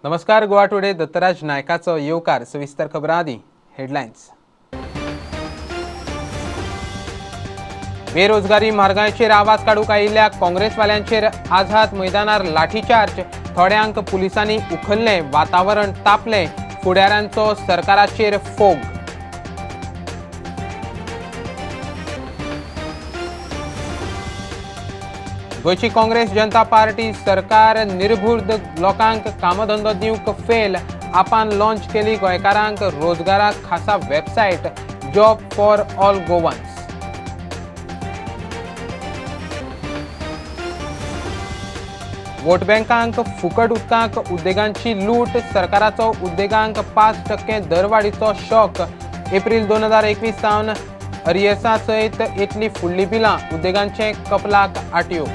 नमस्कार, गोवा टुडे दत्तराज नायकाचो येवकार. सविस्तर खबरां आदी हेडलायन्स. बेरोजगारी म्हारगायेचेर आवाज काडूंक आयिल्ल्या काँग्रेसवाल्यांचेर आझाद मैदानार लाठीचार्ज. थोड्यांक पुलिसांनी उखल्लें, वातावरण तापलें. फुडाऱ्यांचो सरकाराचेर फोग. गोंयची काँग्रेस जनता पार्टी सरकार निर्बुर्द लोकांक कामधंदो दिवंक फेल. आपान लॉन्च केली गोंयकारांक रोजगाराक खासा website job for all Goans. Vote बँकांक फुकट उदकाक उद्देगांची लूट. सरकाराचो उद्देगांक 5% दरवाडीचो शॉक. एप्रील 2021 सावन अरियर्सा सयत येतली फुडली बिलां. उद्देगांचे कपलाक आटयो.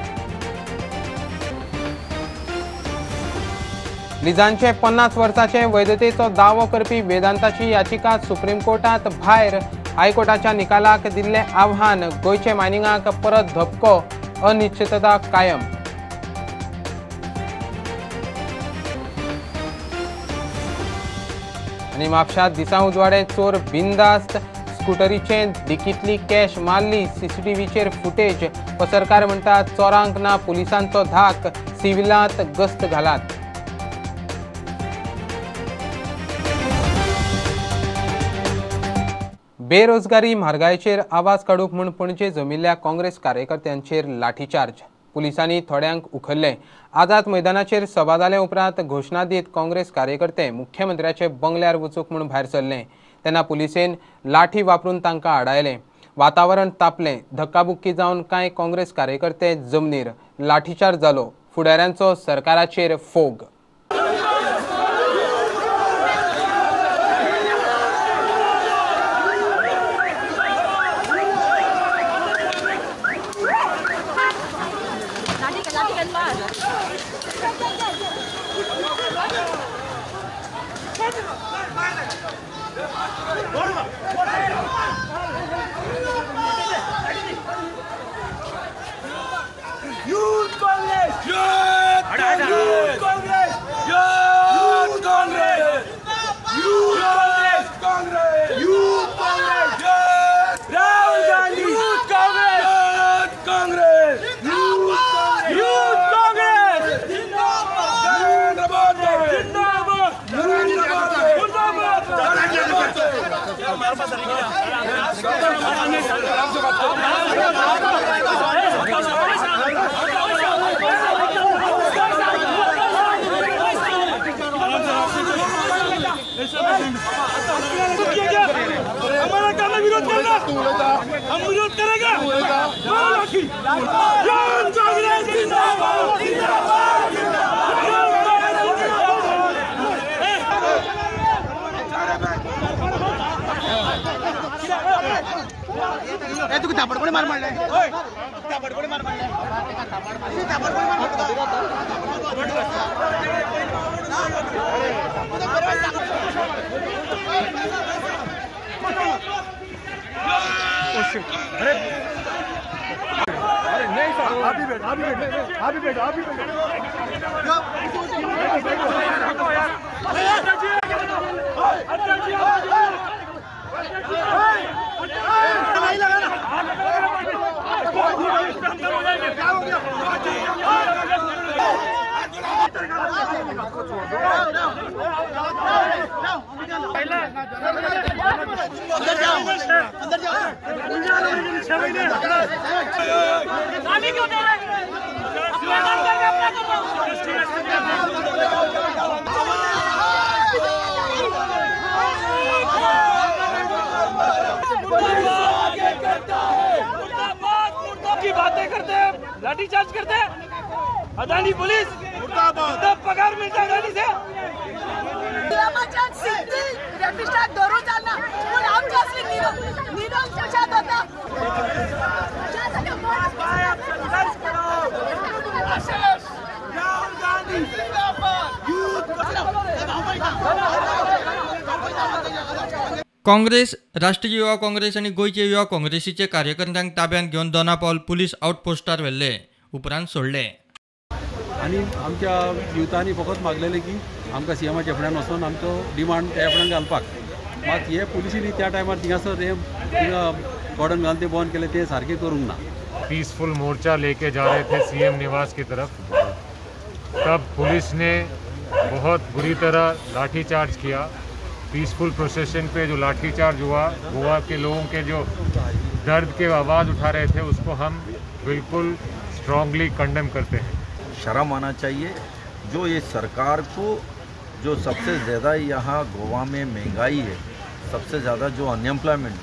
लिजांचे 50 वर्सांचे वैधतेचो दावो करपी वेदांताची याचिका सुप्रीम कोर्टात भायर. हायकोर्टाच्या निकालाक दिल्लें आव्हान. गोंयचे मायनिंगाक परत धपको. अनिश्चितता कायम. आनी म्हापशांत दिसा उजवाडे चोर बिनधास्त स्कुटरीचे डिकींतली कॅश मारली. सीसीटीव्हीचेर फुटेज. पसरकार म्हणटा चोरांक ना पुलिसांचो धाक. सिव्हिलांत गस्त घालात. बेरोजगारी म्हारगायेचेर आवाज काडूंक म्हूण पणजे जमिल्ल्या काँग्रेस कार्यकर्त्यांचेर लाठीचार्ज. पुलिसांनी थोड्यांक उखल्ले. आझाद मैदानाचेर सभा जाले उपरांत घोशणा दीत काँग्रेस कार्यकर्ते मुख्यमंत्र्याचे बंगल्यार वचूंक म्हूण भायर सरले तेन्ना पुलिसेन लाठी वापरून तांकां आडायले. वातावरण तापलें. धक्काबुक्की जावन कांय काँग्रेस कार्यकर्ते जमनीर. लाठीचार्ज जालो. फुडाऱ्यांचो सरकाराचेर फोग. हमारा काम है विरोध करना, हम विरोध करेंगे. तुका थापड कोणी मार मारले? थापड कोणी मार मारले? थापड कोणी मार अरे नहीं सर, आप ही बैठो, आप ही बैठो, आप ही बैठो, आप ही बैठो. अंदर जाओ, अंदर जाओ. गाली क्यों दे रहे? अपना काम करके अपना कर रहा हूँ. की बातें करते हैं, लाठीचार्ज करते हैं. अदानी पुलिस मुर्दाबाद. पगार मिलता है अदानी से. काँग्रेस, राष्ट्रीय युवा काँग्रेस आनी गोंयचे युवा काँग्रेसीचे कार्यकर्त्यांक ताब्यांत घेवन दोना पावल पुलीस आउटपोस्टार व्हेल्ले, उपरांत सोडले. आनी आमच्या युथांनी फकत मागलेलें की आमकां सीएमाच्या फुड्यान वचोन आमचो डिमांड त्या फुड्यान घालपाक. मात हे पुलिसांनी त्या टायमार थिंगासर हे थिंगा कॉर्डन घालून ते बंद केले, ते सारकें करूंक ना. पीसफुल मोर्चा लेके जा रहे थे सीएम निवास की तरफ, तब पुलिस ने बहुत बुरी तरह लाठीचार्ज किया। पीसफुल प्रोसेशन पे जो लाठीचार्ज हुआ, गोवा के लोगों के जो दर्द के आवाज़ उठा रहे थे उसको हम बिल्कुल स्ट्रांगली कंडेम करते हैं। शर्म आना चाहिए जो ये सरकार को, जो सबसे ज़्यादा यहाँ गोवा में महंगाई है, सबसे ज़्यादा जो अनएम्प्लॉयमेंट,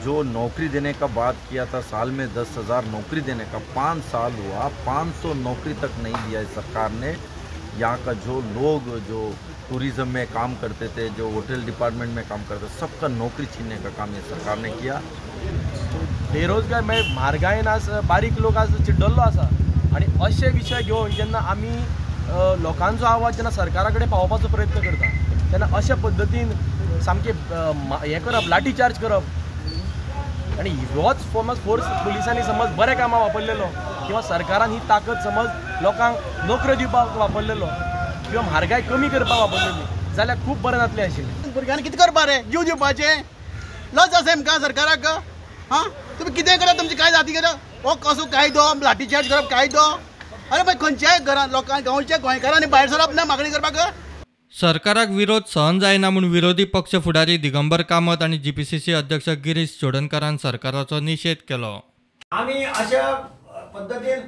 जो नौकरी देने का बात किया था साल में 10,000 नौकरी देने का, 5 साल हुआ 500 नौकरी तक नहीं दिया है सरकार ने। यहाँ का जो लोग जो टूरिज़्म में काम करते थे, जो होटल डिपार्टमेंट में काम करते थे, सबका नौकरी छीनने का काम ये सरकार ने किया। बेरोजगार म्हणजे म्हारगायेन आज बारीक लोक आज चिड्डल्लो आसा आनी अशे विशय घेवन जेन्ना आमी लोकांचो आवाज जेन्ना सरकारा कडेन पावोवपाचो प्रयत्न करता तेन्ना अशा पद्दतीन सामकें हें करप, लाठीचार्ज करप आनी होच समज फोर्स पुलिसांनी समज बऱ्या कामाक वापरलेलो किंवा सरकारान ही ताकद समज लोकांक नोकऱ्यो दिवपाक वापरलेलो किंवा म्हारगाय कमी करपाक वापरलेली जाल्यार खूब बरें जातलें आशिल्लें. भुरग्यांनी कितें करपा रे, जीव दिवपाचें लज आसा आमकां सरकाराक. हां, तुमी कितें करा, तुमची काय जाती करा, हो कसो कायदो लाठीचार्ज करप कायदो? अरे मागीर खंयच्याय घरान लोकांक गांवच्या गोंयकारांनी भायर सरप ना मागणी करपाक. सरकाराक विरोध सहन जायना म्हूण विरोधी पक्ष फुडारी दिगंबर कामत आनी जीपीसीसी अध्यक्ष गिरीश चोडणकारान सरकाराचो निशेध केलो. आमी अशा पद्दतीन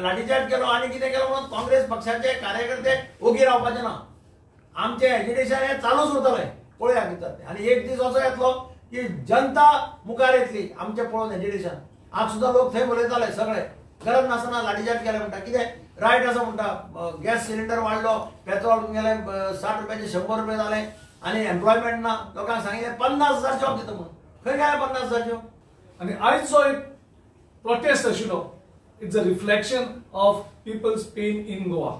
लाठीचार्ज केलो आनी कितें केलो म्हणून काँग्रेस पक्षाचे कार्यकर्ते ओगी रावपाचे ना. आमचें एजिटेशन हें चालूच उरतलें, पळोवया कितें जाता. आनी एक दीस असो येतलो की जनता मुखार येतली आमचें पळोवन एजिटेशन. आज सुद्दां लोक थंय उलयताले सगळे, गरज नासतना लाठीचार्ज केले म्हणटा, कितें रायट आसा म्हणटा. गॅस सिलिंडर वाडलो, पेट्रोल गेलें 60 रुपयाचे 100 रुपये जाले आनी एम्प्लॉयमेंट ना. लोकांक सांगिल्लें 50,000 जॉब दिता म्हणून, खंय गेले 50,000 जॉब? आनी आयजो एक प्रोटेस्ट आशिल्लो, it's a reflection of people's pain in Goa.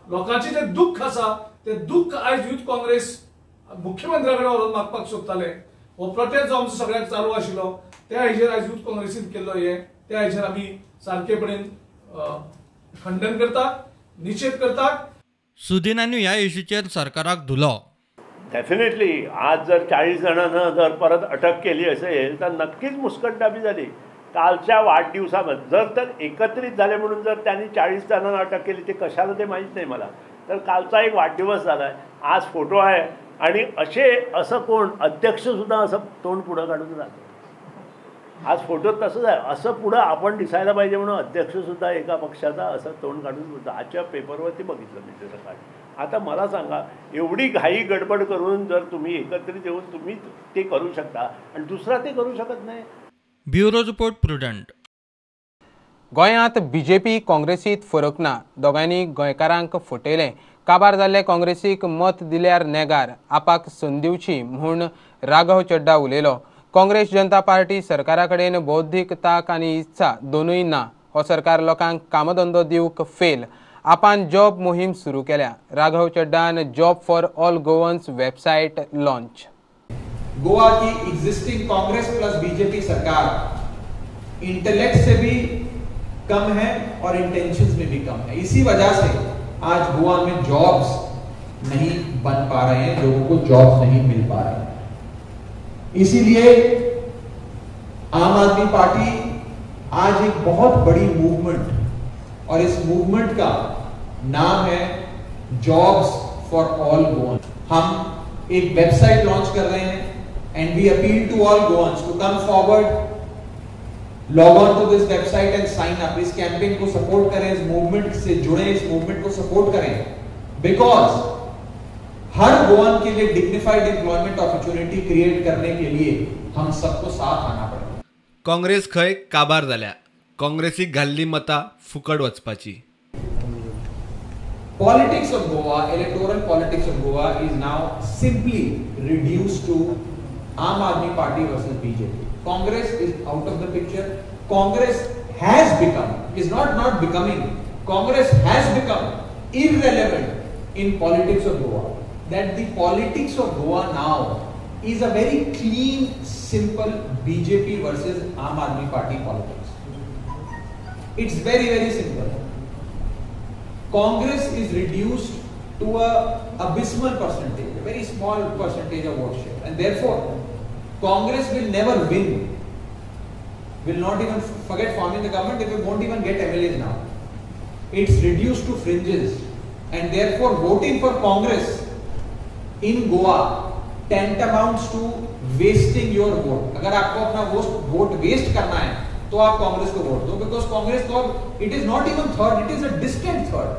लोकांचें जें दुख्ख आसा तें दुख्ख आयज यूथ काँग्रेस मुख्यमंत्र्या कडेन वचून मागपाक सोदताले. हो प्रोटेस्ट जो आमचो सगळ्याक चालू आशिल्लो त्या हेजेर आयज यूथ काँग्रेसीन केल्लो हें त्या हेजेर आमी सारकेपणान खंडन करतात, निशेध करतात. सुदिनांनी ह्या इश्यूचेर सरकाराक धुलो. डेफिनेटली आज जर 40 जाणांना जर परत अटक केली असेल तर नक्कीच मुस्कटदाबी झाली. कालच्या वाढदिवसामध्ये जर तर एकत्रित झाले म्हणून जर त्यांनी 40 जणांना अटक केली ते कशाला ते माहीत नाही मला. तर कालचा एक वाढदिवस झाला आहे, आज फोटो आहे आणि असे असं कोण अध्यक्षसुद्धा असं तोंड पुढं काढून राहतो. आज फोटो तसंच आहे, असं पुढं आपण दिसायला पाहिजे म्हणून अध्यक्षसुद्धा एका पक्षाचा असं तोंड काढून बोलतो. आजच्या पेपरवरती बघितलं मी ते सकाळी. आता मला सांगा, एवढी घाई गडबड करून जर तुम्ही एकत्रित येऊन तुम्ही ते करू शकता आणि दुसरा ते करू शकत नाही. Bureau report, Prudent. गोंयांत बीजेपी काँग्रेसीत फरक ना, दोगांयनी गोंयकारांक फटयलें. काबार जाल्ले काँग्रेसीक मत दिल्यार नेगार, आपाक संद दिवची म्हूण राघव चड्डा उलयलो. काँग्रेस जनता पार्टी सरकारा कडेन बौद्धीक ताक आनी इत्सा दोनूय ना. हो सरकार लोकांक कामधंदो दिवंक फेल. आपान जॉब मोहीम सुरू केल्या. राघव चड्डान job for all Goans website launch. Goa की एग्जिस्टिंग कांग्रेस प्लस बीजेपी सरकार इंटेलेक्ट से भी कम है और इंटेंशंस में भी कम है. इसी वजह से आज गोवा में जॉब्स नहीं बन पा रहे हैं, लोगों को जॉब्स नहीं मिल पा रहे हैं. इसीलिए आम आदमी पार्टी आज एक बहुत बड़ी मूवमेंट, और इस मूवमेंट का नाम है जॉब्स फॉर ऑल गोवन. हम एक वेबसाइट लॉन्च कर रहे हैं and we appeal to all Goans to come forward, log on to this website and sign up. इस कैंपेन को सपोर्ट करें, इस मूवमेंट से जुड़ें, इस मूवमेंट को सपोर्ट करें, because her Goan के लिए डिग्निफाइड एम्प्लॉयमेंट अपॉर्चुनिटी क्रिएट करने के लिए हम सबको साथ आना पड़ेगा. काँग्रेस खंय काबार जाल्या, काँग्रेसीक घाल्ली मतां फुकट वचपाची. Politics of Goa, electoral politics of Goa is now simply reduced to Aam Aadmi Party versus BJP. Congress is out of the picture. Congress has become, is not becoming, Congress has become irrelevant in politics of Goa. That the politics of Goa now is a very clean, simple BJP versus Aam Aadmi Party politics. It's very, very simple. Congress is reduced to a abysmal percentage, a very small percentage of vote share, and therefore Congress will never win, will not even forget forming the government, they won't even get MLAs now. It's reduced to fringes, and therefore voting for Congress in Goa tantamounts to wasting your vote. अगर आपको अपना vote waste करना है तो आप कांग्रेस को vote do, because Congress तो it is not even third, it is a distant third.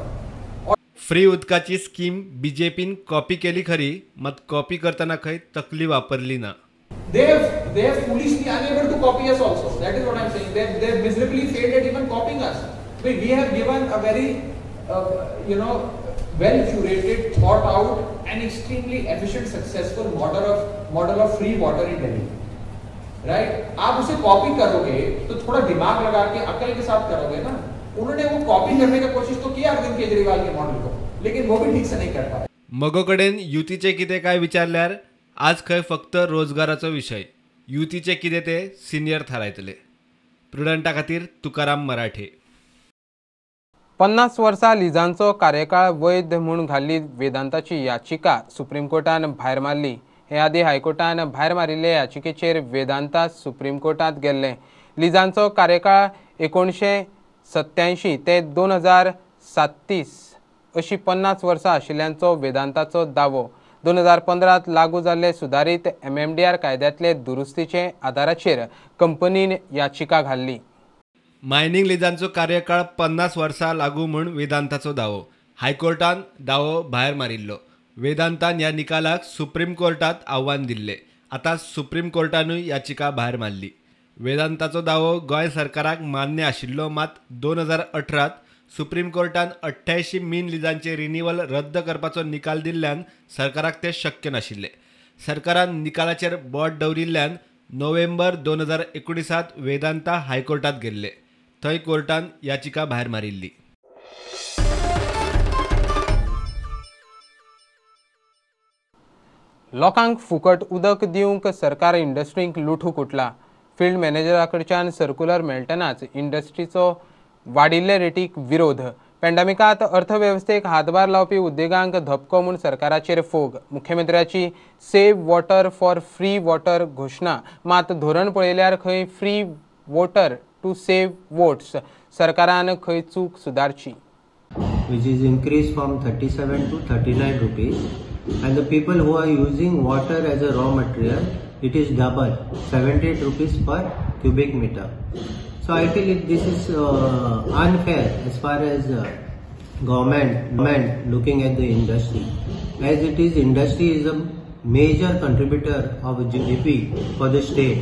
Free उदकाची scheme बीजेपीन copy केली खरी, मात कॉपी करतना खंय तकली वापरली ना. They have foolishly unable to copy us also. That is what I am saying. They have miserably failed at even copying us. We have given a very well curated, thought out and extremely efficient, successful model of free water in Delhi, right? आप उसे copy करोगे तो थोड़ा दिमाग लगा K अकल K साथ करोगे ना. उन्होंने वो कॉपी करने का कोशिश तो किया अरविंद केजरीवाल के मॉडल को, लेकिन वो भी ठीक से नहीं कर पाए. मगो कडेन युतीचे कितें काय विचारल्यार आज खंय फक्त रोजगाराचो विशय, युतीचे कितें ते सिनियर थारायतले. प्रुडंटा खातीर तुकाराम मराठे. 50 वर्सां लिजांचो कार्यकाळ वैध म्हूण घाल्ली वेदांताची याचिका सुप्रीम कोर्टान भायर मारली. हे आदी हायकोर्टान भायर मारिल्ले याचिकेचेर वेदांता सुप्रीम कोर्टांत गेल्ले. लिजांचो कार्यकाळ 1987 ते 2037 अशी 50 वर्सां आशिल्ल्यांचो वेदांताचो दावो. 2015 लागू जाल्ले सुदारीत MMDR कायद्यांतले दुरुस्तीचे आदाराचेर कंपनीन याचिका घाल्ली. मायनिंग लिजांचो कार्यकाळ 50 वर्सां लागू म्हूण वेदांताचो दावो. हायकोर्टान दावो भायर मारिल्लो. वेदांतान ह्या निकालाक सुप्रीम कोर्टात आव्हान दिल्लें. आतां सुप्रीम कोर्टानूय याचिका भायर मारली. वेदांताचो दावो गोंय सरकाराक मान्य आशिल्लो, मात 2018 सुप्रीम कोर्टान 88 मीन लिजांचे रिन्युअल रद्द करपाचो निकाल दिल्ल्यान सरकाराक ते शक्य नाशिल्लें. सरकारान निकालाचेर बोट दवरिल्ल्यान नोव्हेंबर 2019 वेदांता हायकोर्टात गेल्ले. थंय कोर्टान याचिका भायर मारिल्ली. लोकांक फुकट उदक दिवंक सरकार इंडस्ट्रींक लुटूंक उठला. फिल्ड मॅनेजरा कडच्यान सर्कुलर मेळटनाच इंडस्ट्रीचो वाडिल्ले रेटीक विरोध. पॅन्डेमिकांत अर्थवेवस्थेक हातभार लावपी उद्देगांक धपको म्हूण सरकाराचेर फोग. मुख्यमंत्र्याची save water for free water घोशणा, मात धोरण पळयल्यार खंय free water to save votes. सरकारान खंय चूक सुदारची. Which is increased from 37 to 39 rupees, and the people who are using water as a raw material, it is double, 78 rupees per cubic meter. So I feel this is unfair as far as government looking at the industry, as it is industry is a major contributor of GDP for the state,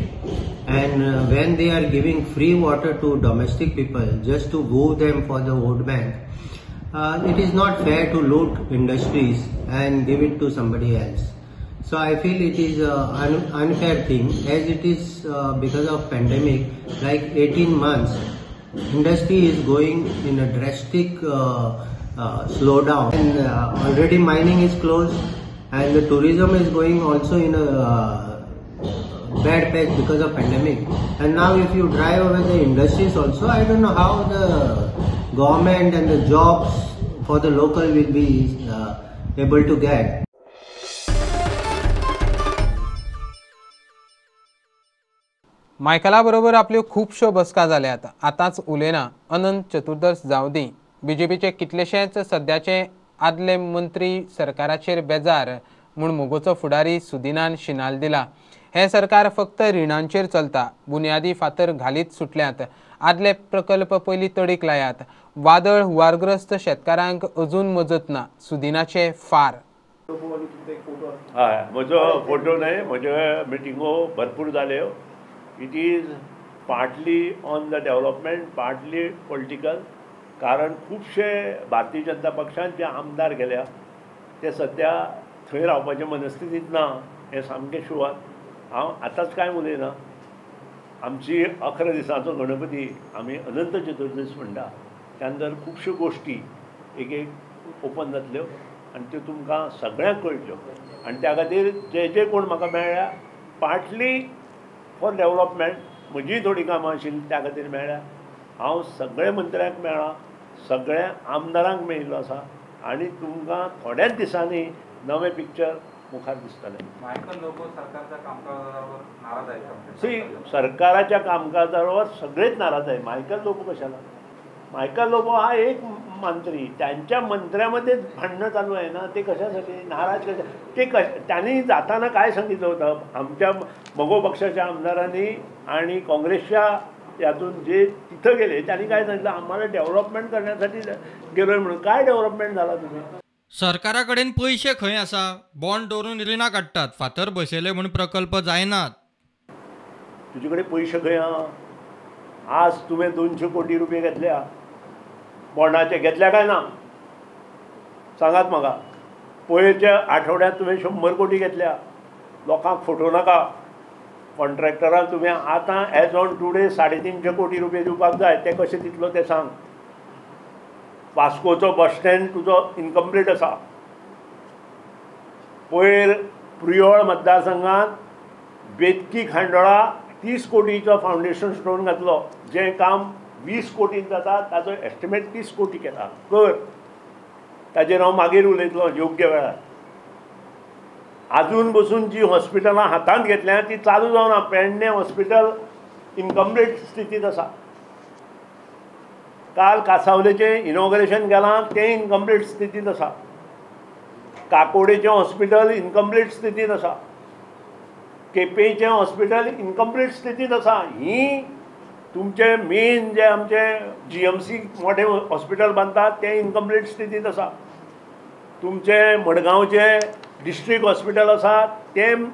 and when they are giving free water to domestic people just to woo them for the vote bank, it is not fair to loot industries and give it to somebody else. So I feel it is an unfair thing, as it is because of pandemic, like 18 months, industry is going in a drastic slowdown, and already mining is closed and the tourism is going also in a bad patch because of pandemic. And now if you drive away the industries also, I don't know how the government and the jobs for the local will be able to get. मायकला बरोबर आपल्यो खुबश्यो बसका जाल्यात. आतांच उलयना अनंत चतुर्दश जावं दी. बीजेपीचे कितलेशेच सद्याचे आदले मंत्री सरकाराचेर बेजार म्हूण मोगोचो फुडारी सुदिनान शिनाल दिला. हें सरकार फक्त रिणांचेर चलता. बुन्यादी फातर घालीत सुटल्यात. आदले प्रकल्प पयलीं तडीक लायात. वादळ हुंवारग्रस्त शेतकारांक अजून मजत ना. सुदिनाचे फार. हय, म्हजो फोटो न्हय, म्हज्यो मिटिंगो भरपूर जाल्यो. It is partly on the development, partly political. कारण खुबशे भारतीय जनता पक्षान जे आमदार गेल्या ते सद्या थंय रावपाचे मनस्थितींत ना, हें सामकें शुअर. हांव आतांच कांय उलयना. आमची 11 दिसांचो गणपती आमी अनंत चतुर्दश म्हणटा, त्या नंतर खुबश्यो गोश्टी एक एक ओपन जातल्यो आनी त्यो तुमकां सगळ्यांक कळटल्यो. आनी त्या खातीर जे जे कोण म्हाका मेळ्ळ्या पार्टली फॉर डेवलपमेंट, म्हजीय थोडीं कामां आशिल्लीं त्या खातीर मेळ्ळ्या. हांव सगळे मंत्र्यांक मेळ्ळां, सगळ्या आमदारांक मेळिल्लो आसा आनी तुमकां थोड्याच दिसांनी नवें पिक्चर मुखार दिसतलें. मायकल लोबो सरकारच्या कामकाजावर नाराज आहे. सी, सरकाराच्या कामकाजावर सगळेच नाराज आहे. मायकल लोबो कशाला? मायकल लोबो हा एक मंत्री, त्यांच्या मंत्र्यामध्येच भांडणं चालू आहे ना, ते कशासाठी नाराज? कशा ते कश त्यांनी जाताना काय सांगितलं होतं? आमच्या मगो पक्षाच्या आमदारांनी आणि काँग्रेसच्या यातून जे तिथं गेले त्यांनी काय सांगितलं? आम्हाला डेव्हलपमेंट करण्यासाठी गेलोय म्हणून. काय डेव्हलपमेंट झाला तुम्ही? सरकारा कडेन पयशे खंय आसा? बॉन्ड दवरून रिणां काडटात, फातर बसयले म्हूण प्रकल्प जायनात. तुजे कडेन पयशे खंय आहा? आज तुवें 200 कोटी रुपये घेतल्या बॉन्डाचे, घेतल्या काय ना सांगात म्हाका. पयरच्या आठवड्यात तुवें 100 कोटी घेतल्या. लोकांक फटोवं नाका. कॉन्ट्रॅक्टराक तुवें आतां एज ऑन टुडे 350 कोटी रुपये दिवपाक जाय, ते कशे दितलो ते सांग. वास्कोचो बस स्टँड तुजो इनकम्प्लीट आसा. पयर प्रियोळ मतदारसंघात बेतकी खांडोळा 30 कोटीचो फावंडेशन स्टोन घातलो, जें काम 20 कोटीन जाता ताजो एस्टिमेट 30 कोटी केला. कर, ताजेर हांव मागीर उलयतलो योग्य वेळार. आजून बसून जी हॉस्पिटलां हातांत घेतल्या ती चालू जावना. पेडणे हॉस्पिटल इनकम्प्लीट स्थितींत आसा. काल कासावलेचें इनॉग्रेशन केलां, तें इनकम्प्लीट स्थितींत आसा. काकोडेचें हॉस्पिटल इनकम्प्लीट स्थितींत आसा. केपेंचें हॉस्पिटल इनकम्प्लीट स्थितींत आसा. ही तुमचे मेन जे आमचे GMC मोठें हॉस्पिटल बांदतात तें इनकम्प्लीट स्थितींत आसा. तुमचें मडगांवचें डिस्ट्रिक्ट हॉस्पिटल आसा तें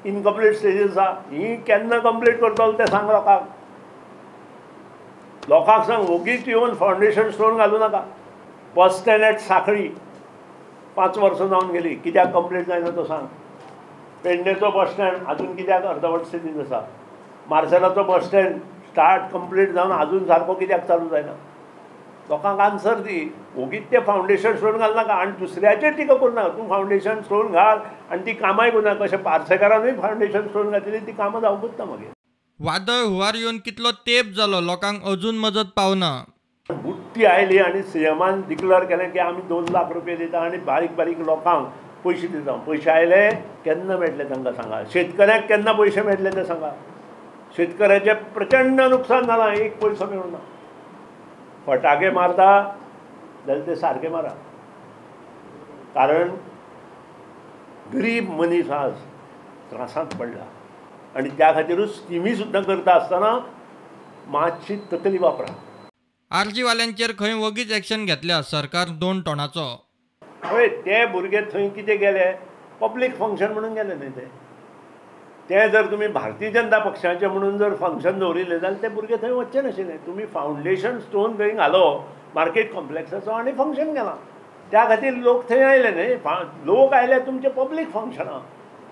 इनकम्प्लीट स्थितींत आसा. ही केन्ना कंप्लीट करतलो तें सांग लोकांक. लोकांक सांग, वोगीच येवन फावंडेशन स्टोन घालूं नाका. बस स्टँड एट साखळी 5 वर्सां जावन गेली, कित्याक कंप्लीट जायना तो सांग. पेडणेचो बस स्टँड आजून कित्याक अर्दवट स्थितींत आसा. मार्सेलाचो बस स्टँड स्टार्ट कंप्लीट जावन आजून सारको कित्याक चालू जायना. लोकांक आन्सर दी. वोगीच तें फावंडेशन स्टोन घालनाका आनी दुसऱ्याचेर टिका करूं नाका. तूं फावंडेशन स्टोन घाल आनी ती कामांय करूं नाका. कशें पार्सेकारानूय फावंडेशन स्टोन घातली ती कामां जावंकूच ना मागीर. वादळ हुंवार येवन कितलो तेप जालो, लोकांक अजून मजत पावना. बुट्टी आयली आनी सीएमान डिक्लेअर केलें की आमी 2 लाख रुपये दिता आनी बारीक बारीक लोकांक पयशे दिता. पयशे आयले केन्ना मेळटले तांकां सांगा. शेतकऱ्यांक केन्ना पयशे मेळटले ते सांगा. शेतकऱ्याचें प्रचंड नुकसान जालां, एक पयसो मेळूंक ना. फटाके मारता जाल्यार ते सारके मारा, कारण गरीब मनीस आज त्रासांत पडला आनी त्या खातीरूच स्किमी सुद्दां करता आसतना मातशी तकली वापरा. आरजीवाल्यांचेर खंय वगीच एक्शन घेतल्या, सरकार 2 टोणाचो. हय, ते भुरगे थंय कितें गेले, पब्लीक फंक्शन म्हणून गेले न्हय ते. ते जर तुमी भारतीय जनता पक्षाचे म्हणून जर फंक्शन दवरिल्लें जाल्यार ते भुरगे थंय वचचे नाशिल्ले. तुमी फावंडेशन स्टोन थंय घालो मार्केट कॉम्प्लेक्साचो आनी फंक्शन केलां, त्या खातीर लोक थंय आयले न्हय. लोक आयले तुमचे पब्लीक फंक्शनां,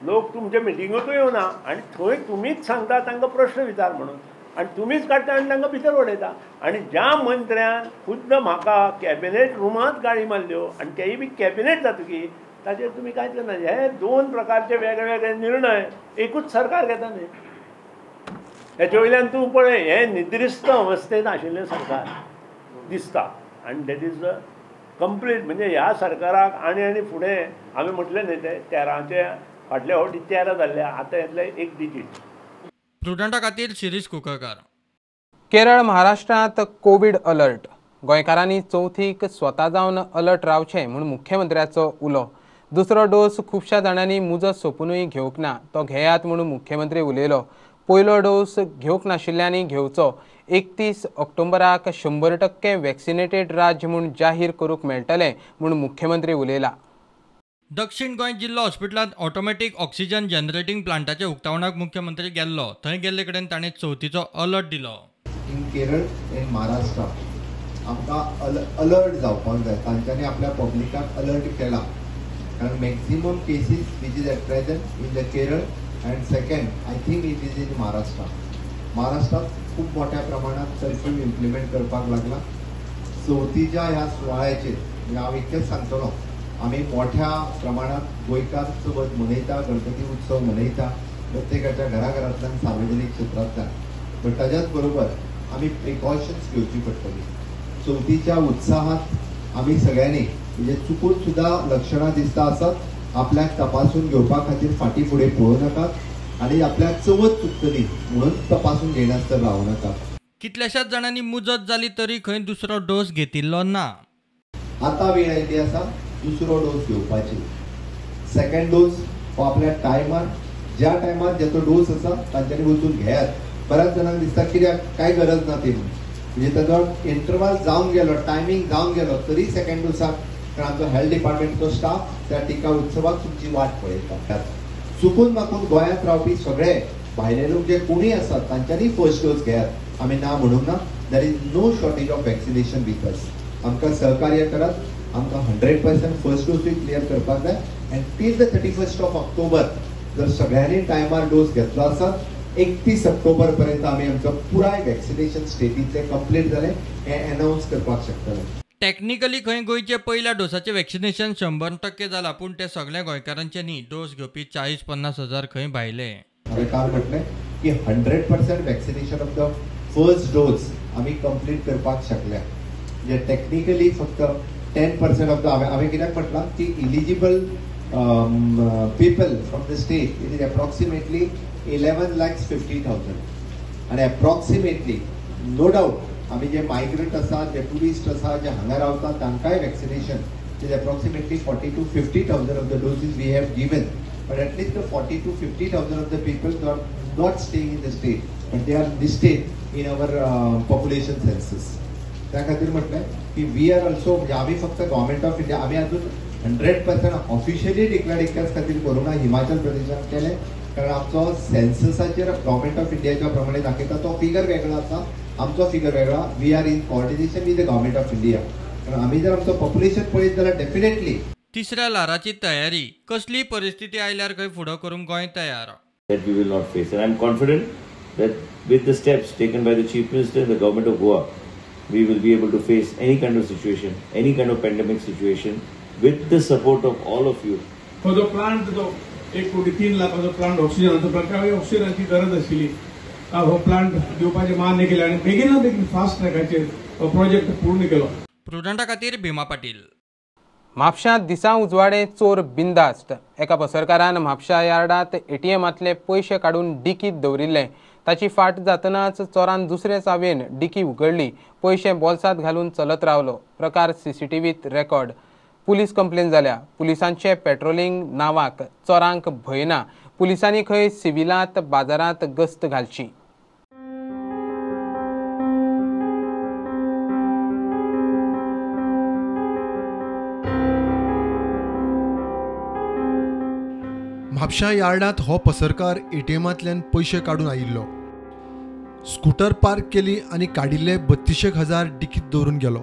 लोक तुमच्या मिटिंगेकूय येवना आनी थंय तुमीच सांगता तांकां प्रश्न विचार म्हणून आनी तुमीच काडटा आनी तांकां भितर उडयता. आनी ज्या मंत्र्यान खुद्द म्हाका कॅबिनेट रुमांत गाळी मारल्यो आनी तेय बी कॅबिनेट जातकीर ताचेर तुमी कांयच करना. हे 2 प्रकारचे वेगळे वेगळे निर्णय एकूच सरकार घेता न्हय. हेचे वयल्यान तूं पळय, हें निद्रिस्त अवस्थेंत आशिल्लें सरकार दिसता आनी that is a complete. म्हणजे ह्या सरकाराक आनी आनी फुडें आमी म्हटलें न्हय ते 13चे फाटल्या फावटी 13 जाल्ले, आतां येतले 1 डिजीट. प्रुडंटा खातीर शिरीष कुंकळकार. केरळ महाराष्ट्रांत कोवीड अलर्ट. गोंयकारांनी चवथीक स्वता जावन अलर्ट रावचें म्हूण मुख्यमंत्र्याचो उलो. दुसरो डोस खुबश्या जाणांनी मुजत सोंपुनूय घेवंक ना, तो घेयात म्हूण मुख्यमंत्री उलयलो. पयलो डोस घेवंक नाशिल्ल्यांनी घेवचो. 31 ऑक्टोबराक 100% वॅक्सिनेटेड राज्य म्हूण जाहीर करूंक मेळटलें म्हूण मुख्यमंत्री उलयला. दक्षिण गोंय जिल्लो हॉस्पिटलांत ऑटोमॅटीक ऑक्सिजन जनरेटिंग प्लांटाच्या उक्तावणाक मुख्यमंत्री गेल्लो. थंय गेल्ले कडेन ताणें चवथीचो अलर्ट दिलो. इन केरळ एंड महाराष्ट्र आमकां अलर्ट जावपाक जाय. तांच्यांनी आपल्या पब्लिकाक अलर्ट केला, कारण maximum cases which is at present in the Kerala and second I think it is in Maharashtra. महाराष्ट्रात खूब मोठ्या प्रमाणात कर्फ्यू इम्प्लिमेंट करपाक लागला. चवथीच्या ह्या सुवाळ्याचेर हांव इतकेंच सांगतलो, आमी मोठ्या प्रमाणात गोंयकार चवथ मनयता, गणपती उत्सव मनयता प्रत्येकाच्या घराघरांतल्यान, सार्वजनीक क्षेत्रांतल्यान. बट ताज्याच बरोबर आमी प्रिकॉशन्स घेवची पडटली. चवथीच्या उत्साहात आमी सगळ्यांनी म्हणजे चुकून सुद्दां लक्षणां दिसता आसत आपल्याक तपासून घेवपा खातीर फाटीं फुडें पळोवं नाकात आनी आपल्याक चवथ चुकतली म्हणून तपासून घेयनासतना रावूं नाकात. कितल्याशाच जाणांनी मुजत जाली तरी खंय दुसरो डोस घेतिल्लो ना. आतां वेळ आयिल्ली आसा दुसरो डोस घेवपाची. सेकंड डोस हो आपल्या टायमार ज्या टायमार ज्याचो डोस आसा तांच्यांनी वचून घेयात. बऱ्याच जाणांक दिसता कित्याक काय गरज ना ती म्हणून, म्हणजे ताजो इंटरवाल जावन गेलो, टायमींग जावन गेलो तरी सेकंड डोसाक, कारण आमचो हेल्थ डिपार्टमेंटचो स्टाफ त्या टिका उत्सवाक तुमची वाट पळयता. चुकून माकून गोंयांत रावपी सगळे भायले लोक जे कोणूय आसात तांच्यांनी फर्स्ट डोस घेयात. आमी ना म्हणूंक ना. There is no shortage of vaccination with us. आमकां सहकार्य करात. आमकां 100% फर्स्ट डोसूय क्लियर करपाक जाय and till the 31st of October जर सगळ्यांनी टायमार डोस घेतलो आसत 31 ऑक्टोबर पर्यंत आमी आमचो पुराय वॅक्सिनेशन स्टेटींतलें कंप्लीट जालें हें अनावन्स करपाक शकतले. टॅक्निकली खंय गोंयचे पयल्या डोसाचें वॅक्सिनेशन 100% जाला, पूण ते सगळ्या गोंयकारांचे न्ही. डोस घेवपी 40-50 हजार खंय भायले. हांवें काल म्हटलें की 100% vaccination of the first dose आमी कंप्लीट करपाक शकल्या. म्हणजे टॅक्निकली फक्त 10% ऑफ the हांवें कित्याक म्हटलां की eligible people from the state it is approximately 11,50,000 आनी एप्रॉक्सिमेटली नो डावट आमी जे मायग्रंट आसा, जे ट्युरिस्ट आसा, जे हांगा रावता तांकांय vaccination is approximately 40,000 to 50,000 of the doses we have given, but at least the 40,000 to 50,000 of the people not staying in the state but they are listed in our population census. त्या खातीर म्हटलें की we are also, म्हणजे आमी फक्त government of India आमी अजून 100% officially declare इतल्याच खातीर करूंक ना, हिमाचल प्रदेशान केलें कारण आमचो सेन्ससाचेर गव्हर्मेंट ऑफ इंडियाच्या प्रमाणे दाखयता तो फिगर वेगळो आसा, आमचो फिगर वेगळो. We are in coordination with the government of India. कारण आमी जर आमचो पॉप्युलेशन पळयत जाल्यार डेफिनेटली तिसऱ्या ल्हाराची तयारी, कसलीय परिस्थिती आयल्यार खंय फुडो करूंक गोंय तयार. That we will not face, and I am confident that with the steps taken by the Chief Minister and the government of Goa, we will be able to face any kind of situation, any kind of pandemic situation with the support of all of you. हो जो plant जो 1,03 कोटी plant ऑक्सिजनाचो plant, ऑक्सिजनाची गरज आशिल्ली, हो plant दिवपाचें मान्य केलें आनी बेगिना बेगीन फास्ट ट्रॅकाचेर हो प्रोजेक्ट पूर्ण केलो. प्रुडंटा खातीर भीमा पाटील. म्हापशां दिसा उजवाडे चोर बिंदास्त. एका पसरकारान म्हापशा यार्डांत एटीएमांतले पयशे काडून डिकीत दवरिल्ले. ताची फाट जातनाच चोरान दुसरे चावयेन डिकी उगडली, पयशे बोल्सांत घालून चलत रावलो. प्रकार सीसीटीव्हीत रेकॉर्ड. पुलीस कंप्लेन जाल्या. पुलिसांचे पेट्रोलिंग नावाक चोरांक भंय ना. पुलिसांनी खंय सिव्हिलांत बाजारांत गस्त घालची. म्हापशा यार्डांत हो पसरकार एटीएमांतल्यान पयशे काडून आयिल्लो. स्कूटर पार्क केली आनी काडिल्ले 32,000 हजार डिकीत दवरून गेलो.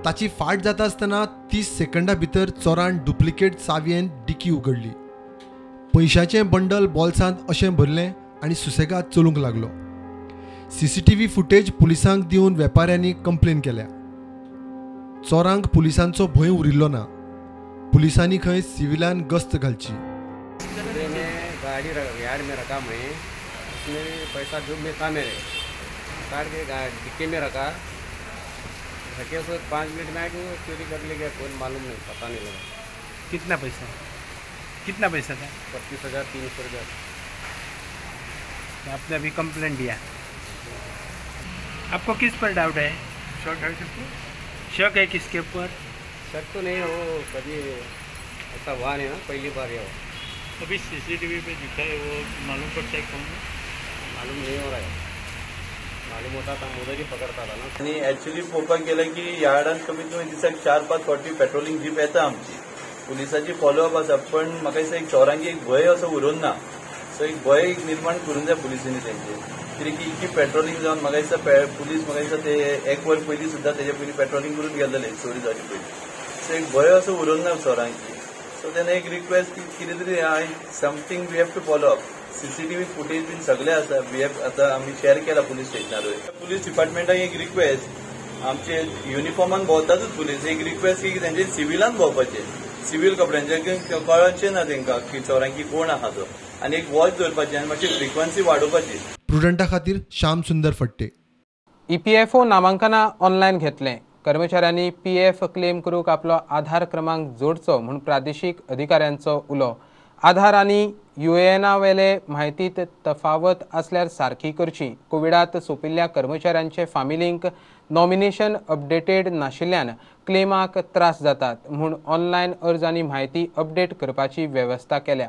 ताची फाट जाता आसतना 30 सेकंडा भितर चोरान डुप्लिकेट चावयेन डिकी उगडली. पयशाचें बंडल बोल्सांत अशें भरलें आनी सुसेगाद चलूंक लागलो. सीसीटीव्ही फुटेज पुलिसांक दिवन वेपाऱ्यांनी कंप्लेन केल्या. चोरांक पुलिसांचो भंय उरिल्लो ना. पुलिसांनी खंय सिव्हिलान गस्त घालची. गाड़ी यार्ड में रखा, मैं उसमें पैसा जो में था मेरे काट के डिक्की में रखा, रखे सो 5 मिनट में आके चोरी कर ले गया. कौन मालूम नहीं, पता नहीं लगा. कितना पैसा, कितना पैसा था? 32,300 रुपया. आपने अभी कंप्लेंट दिया. आपको किस पर डाउट है? शक है किसको? शक है किसके ऊपर? शक तो नहीं है, वो कभी ऐसा हुआ नहीं ना, पहली बार ये हुआ. अभी सीसीटीवी पे दिखा है, वो मालूम पड़ता है कौन? मालूम नहीं हो रहा है. मालूम होता था उधर ही पकडता था ना. आनी एक्चुअली पळोवपाक गेलें की यार्डान कमीत कमी दिसाक 4-5 फावटी पेट्रोलिंग जीप येता आमची, पुलिसाची फॉलोअप आसा, पण म्हाका दिसता एक चोरांक एक भंय असो उरूंक ना. सो एक भंय निर्माण करूंक जाय पुलिसांनी तेंचे, कित्याक की इतकी पेट्रोलिंग जावन म्हाका दिसता पुलीस म्हाका दिसता ते एक वर पयलीं सुद्दां तेजे पयलीं पेट्रोलिंग करून गेल्ले चोरी जावचे पयलीं. सो एक भंय असो उरूंक ना चोरांकी. सो तेन्ना एक रिक्वेस्ट की कितें तरी something we have to follow up. CCTV footage बीन सगळे आसा, we have आतां आमी शेअर केला पुलीस स्टेशनारूय. पुलीस डिपार्टमेंटाक एक रिक्वेस्ट आमचे युनिफॉर्मान भोंवतातूच पुलीस. एक रिक्वेस्ट की तेंचे सिविलान भोंवपाचें, सिवील कपड्यांचे कळचें ना तेंकां की चोरांकी कोण आहा तो, आनी एक वॉच दवरपाची आनी मातशी फ्रिक्वन्सी वाडोवपाची. प्रुडंटा खातीर श्याम सुंदर फट्टे. ईपीएफओ नामांकनां ऑनलायन घेतलें. कर्मचाऱ्यांनी पीएफ क्लेम करूंक आपलो आधार क्रमांक जोडचो म्हूण प्रादेशीक अधिकाऱ्यांचो उलो. आधार आनी युएएना वेले म्हायतींत तफावत आसल्यार सारकी करची. कोविडांत सोंपिल्ल्या कर्मचाऱ्यांचे फामिलींक नॉमिनेशन अपडेटेड नाशिल्ल्यान क्लेमाक त्रास जातात म्हूण ऑनलायन अर्ज आनी म्हायती अपडेट करपाची वेवस्था केल्या.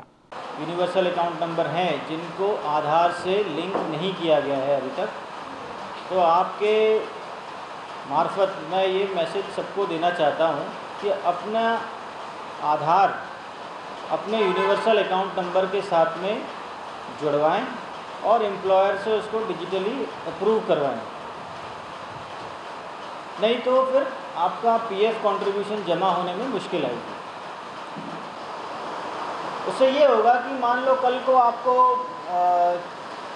यूनिवर्सल अकाउंट नंबर हैं जिनको आधार से लिंक नहीं किया गया है अभी तक, तो आपके मार्फत मैं ये मैसेज सबको देना चाहता हूँ कि अपना आधार अपने यूनिवर्सल अकाउंट नंबर के साथ में जुड़वाएं और एम्प्लॉयर से उसको डिजिटली अप्रूव करवाएं, नहीं तो फिर आपका पीएफ कंट्रीब्यूशन जमा होने में मुश्किल आएगी। उससे ये होगा कि मान लो कल को आपको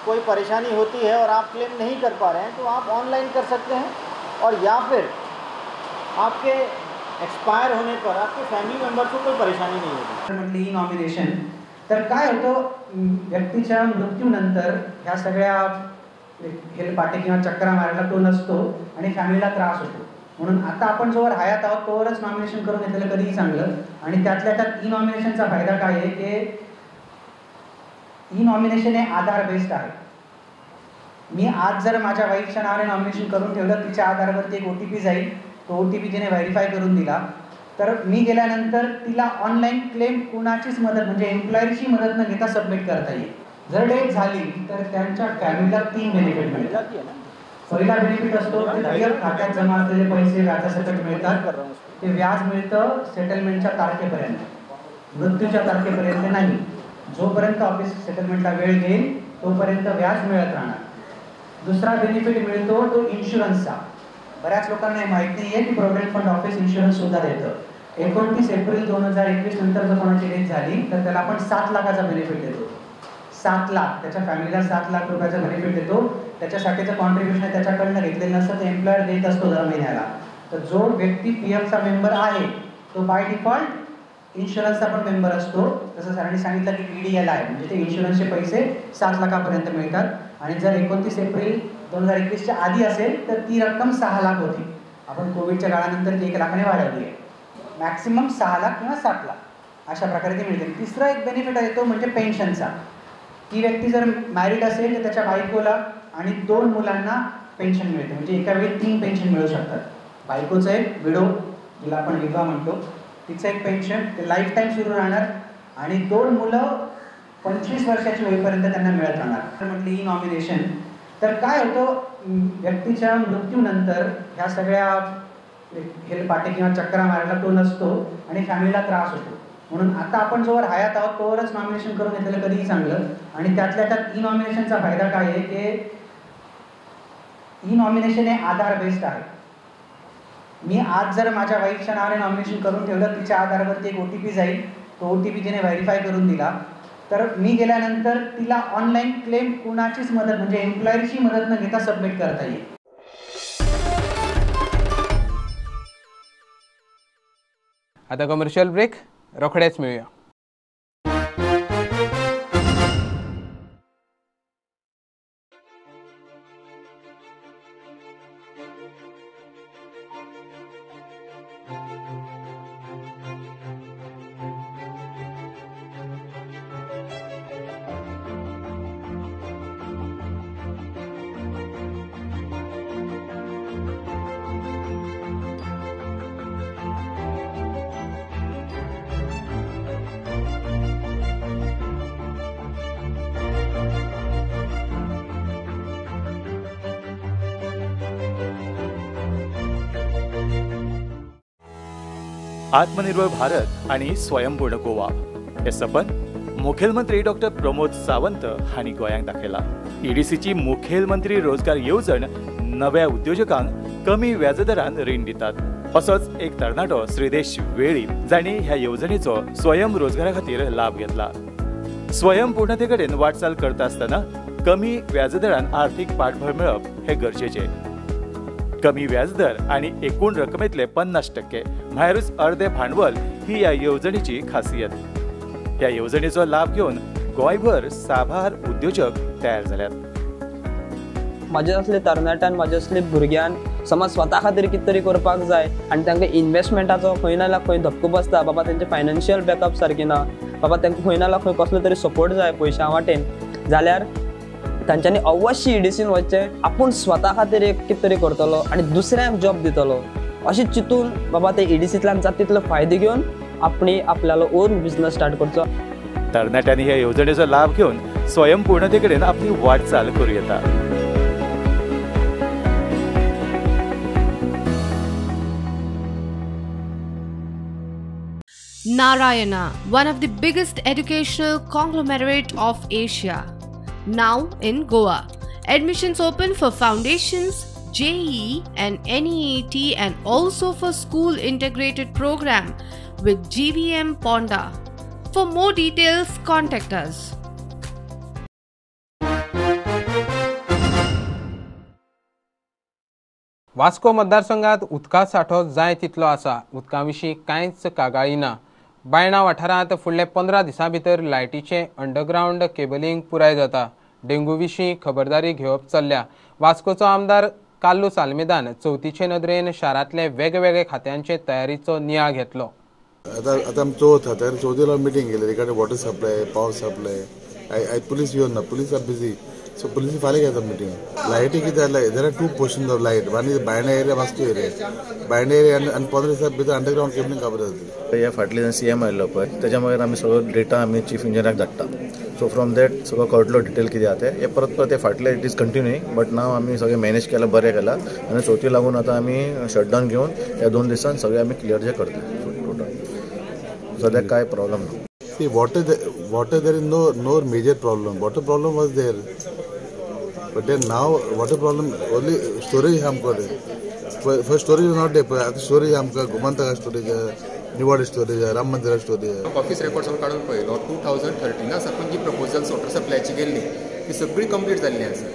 कोई परेशानी होती है और आप क्लेम नहीं कर पा रहे हैं तो आप ऑनलाइन कर सकते हैं, और या फिर आपके एक्सपायर होने पर आपके फॅमिली मेंबर्स को कोई परेशानी नहीं होगी. म्हटलं ई नॉमिनेशन तर काय होतं, व्यक्तीच्या मृत्यूनंतर ह्या सगळ्या हेलपाटे किंवा चक्रा मारायला तो नसतो आणि फॅमिलीला त्रास होतो. म्हणून आता आपण जोवर हयात आहोत तोवरच नॉमिनेशन करून घेतलेलं कधीही चांगलं. आणि त्यातल्या त्यात ई नॉमिनेशनचा फायदा काय आहे की ई नॉमिनेशन हे आधार बेस्ड आहे. मी आज जर माझ्या वाईफच्या नावाने नॉमिनेशन करून ठेवलं, तिच्या आधारवरती एक OTP जाईल, तो OTP तिने व्हेरीफाय करून दिला तर मी गेल्यानंतर तिला ऑनलाईन क्लेम कुणाचीच मदत म्हणजे एम्प्लॉयरची मदत न घेता सबमिट करता येईल. जर डेथ झाली तर त्यांच्या फॅमिलीला 3 बेनिफिट मिळतात. पहिला बेनिफिट असतो की पीएफ खात्यात जमा असलेले पैसे व्याजासकट मिळतात. ते व्याज मिळतं सेटलमेंटच्या तारखेपर्यंत, मृत्यूच्या तारखेपर्यंत नाही. जोपर्यंत ऑफिस सेटलमेंटला वेळ घेईल तोपर्यंत व्याज मिळत राहणार. दुसरा बेनिफिट मिळतो तो इन्शुरन्सचा. बऱ्याच लोकांना हे माहीत नाही आहे की प्रोव्हिडंट फंड ऑफिस इन्शुरन्ससुद्धा देतं. 29 एप्रिल 2021 नंतर जर कोणाची डेथ झाली तर त्याला आपण 7 लाखाचा बेनिफिट देतो. 7 लाख त्याच्या फॅमिलीला 7 लाख रुपयाचा बेनिफिट देतो. त्याच्यासाठीचं कॉन्ट्रीब्युशन त्याच्याकडनं घेतलेलं नसतं, ते एम्प्लॉयर देत असतो दर महिन्याला. तर जो व्यक्ती पीएफचा मेंबर आहे तो बाय डिफॉल्ट इन्शुरन्सचा पण मेंबर असतो. जसं सरांनी सांगितलं की EDL आहे, म्हणजे ते इन्शुरन्सचे पैसे 7 लाखापर्यंत मिळतात. आणि जर 29 एप्रिल 2021च्या आधी असेल तर ती रक्कम 6 लाख होती. आपण कोविडच्या काळानंतर ती 1 लाखाने वाढवली आहे. मॅक्सिमम 6 लाख किंवा 7 लाख अशा प्रकारे ती मिळते. तिसरा एक बेनिफिट आहे तो म्हणजे पेन्शनचा. ती व्यक्ती जर मॅरिड असेल तर त्याच्या बायकोला आणि 2 मुलांना पेन्शन मिळते, म्हणजे एका वेळी 3 पेन्शन मिळू शकतात. बायकोचं एक, विडो जिला आपण विधवा म्हणतो तिचं एक पेन्शन, ते लाईफ टाईम सुरू राहणार, आणि 2 मुलं 25 वर्षाची होईपर्यंत त्यांना मिळत राहणार. म्हटलं ई नॉमिनेशन तर काय होतं, व्यक्तीच्या मृत्यूनंतर ह्या सगळ्या हेलपाटे किंवा चक्रा मारायला तो नसतो आणि फॅमिलीला त्रास होतो. म्हणून आता आपण जोवर हयात आहोत तोवरच नॉमिनेशन करून घेतलेलं कधीही चांगलं. आणि त्यातल्या त्यात ई नॉमिनेशनचा फायदा काय आहे की ई नॉमिनेशन हे आधार बेस्ड आहे. मी आज जर माझ्या वाईफच्या नावाने नॉमिनेशन करून ठेवलं, तिच्या आधारवरती एक OTP जाईल, तो OTP तिने व्हेरीफाय करून दिला तर मी गेल्यानंतर तिला ऑनलाईन क्लेम कुणाचीच मदत म्हणजे एम्प्लॉयरची मदत न घेता सबमिट करता येईल. आता कमर्शियल ब्रेक, रोखडेच मेळुया. आत्मनिर्भर भारत आणि स्वयंपूर्ण गोवा हे सपन मुखेलमंत्री डॉक्टर प्रमोद सावंत हांणी गोंयांक दाखयला. ईडीसीची मुखेलमंत्री रोजगार येवजण नव्या उद्योजकांक कमी व्याजदरान रीण दितात. असोच एक तरणाटो श्रीदेश वेळीप जांणी ह्या येवजणेचो स्वयं रोजगारा खातीर लाभ घेतला. स्वयंपूर्णते कडेन वाटचाल करता आसतना कमी व्याजदरान आर्थिक पाठबळ मेळप हे गरजेचें. कमी व्याजदर आनी एकूण रकमेतले 50% म्हळ्यारूच अर्दे भांडवल ही ह्या येवजणेची खासियत. ह्या येवजणेचो लाभ घेवन गोंयभर साबार उद्योजक तयार जाल्यात. म्हाजे असले तरणाट्यान, म्हाजे असले भुरग्यान समज स्वता खातीर कितें तरी करपाक जाय आनी तांकां इन्वेस्टमेंटाचो खंय ना जाल्यार खंय धपको बसता. बाबा तेंचे फायनान्शियल बॅकअप सारकें ना, बाबा तांकां खंय ना जाल्यार खंय कसलो तरी सपोर्ट जाय पयशां वाटेन, जाल्यार तांच्यांनी अवश्य ईडीसीन वचचें. आपूण स्वता खातीर एक कितें तरी करतलो आनी दुसऱ्यांक जॉब दितलो अशें चिंतून बाबा ते ईडीसींतल्यान जाता तितलो फायदो घेवन आपणी आपल्यालो ओन बिजनस स्टार्ट करचो. तरणाट्यांनी ह्या येवजणेचो लाभ घेवन स्वयंपूर्णते कडेन आपली वाटचाल करूं येता. Narayana, one of the biggest educational conglomerate of Asia, now in Goa. Admissions open for foundations, JEE and NEET and also for school integrated program with GVM Ponda. For more details, contact us. Vasco मतदारसंघात उदका सांठो जाय तितलो आसा. उदका विशीं कांयच कागाळी ना. बायणा वाठारांत फुडले 15 दिसां भितर लायटीचें अंडरग्रावंड केबलिंग पुराय जाता. डेंगू विशीं खबरदारी घेवप चल्ल्या. वास्कोचो आमदार कार्लुस आल्मेदान चवथीचे नदरेन शारांतले वेगवेगळे खात्यांचे तयारीचो नियाळ घेतलो. आतां आतां आमी चवथ आतां चवथीला मिटींग केली regarding water supply, power supply. I police येवन ना, police are busy, so police फाल्यां घेता मिटींग. लायटी कितें जालें, there are 2 portions of light, one is Baina area, Vasco area. Baina area आनी 15 दिसां भितर अंडरग्रावंड केबलिंग काबार जातली. ह्या फाटल्यान सी एम आयिल्लो पळय तेच्या मागीर आमी सगळो डेटा आमी चीफ इंजिनियराक धाडटा. सो फ्रॉम that सगळो कळटलो डिटेल कितें आहा तें. हे परत परत ते फाटले it is continuing, but नाव आमी सगळें मॅनेज केलां, बरें केलां आनी चवथी लागून आतां आमी शटडावन घेवन ह्या 2 दिसान सगळें आमी क्लियर जे करतले. टोटल सद्याक कांय प्रॉब्लम ना. See, water there is no major problem. Water problem was there, but then now water problem only storage आमकां first storage not there. आतां स्टोरेज आमकां गोमंतका स्टोरेज, निवाड स्टोरेज, राम मंदिरा स्टोरेज. ऑफिस रेकॉर्ड सगळो काडून पळयलो 2013 साकून जी प्रपोजल्स वॉटर सप्लायची गेल्ली ती सगळी कंप्लीट जाल्ली आसा.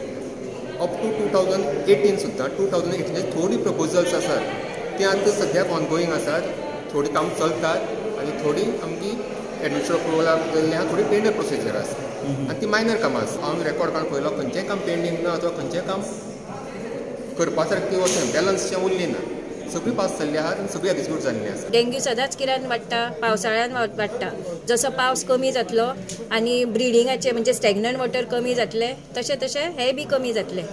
अप टू 2018 सुद्दां 2018 थोडी प्रपोजल्स आसात ती आतां सद्याक ऑनगोईंग आसात. थोडी काम चलतात आनी थोडी आमची एडमिनिस्ट्रेटिव अप्रुवलाक गेल्ली आहा, थोडी पेंडर प्रोसिजर आसा आनी ती मायनर कामां आसा. हांव रेकॉर्ड काडून पळयलो खंयचेंय काम पेंडींग ना अथवा खंयचेंय काम करपा सारकें अशें बॅलन्स उरली ना, सगळी पास जाल्ली आहात आनी सगळी एक्जिक्यूट जाल्ली आसा. डेंग्यू सदांच कित्यान वाडटा, पावसाळ्यान वाडटा. जसो पावस कमी जातलो आनी ब्रिडिंगाचे म्हणजे स्टॅग्नंट वॉटर कमी जातलें तशें तशें हे बी कमी जातलें.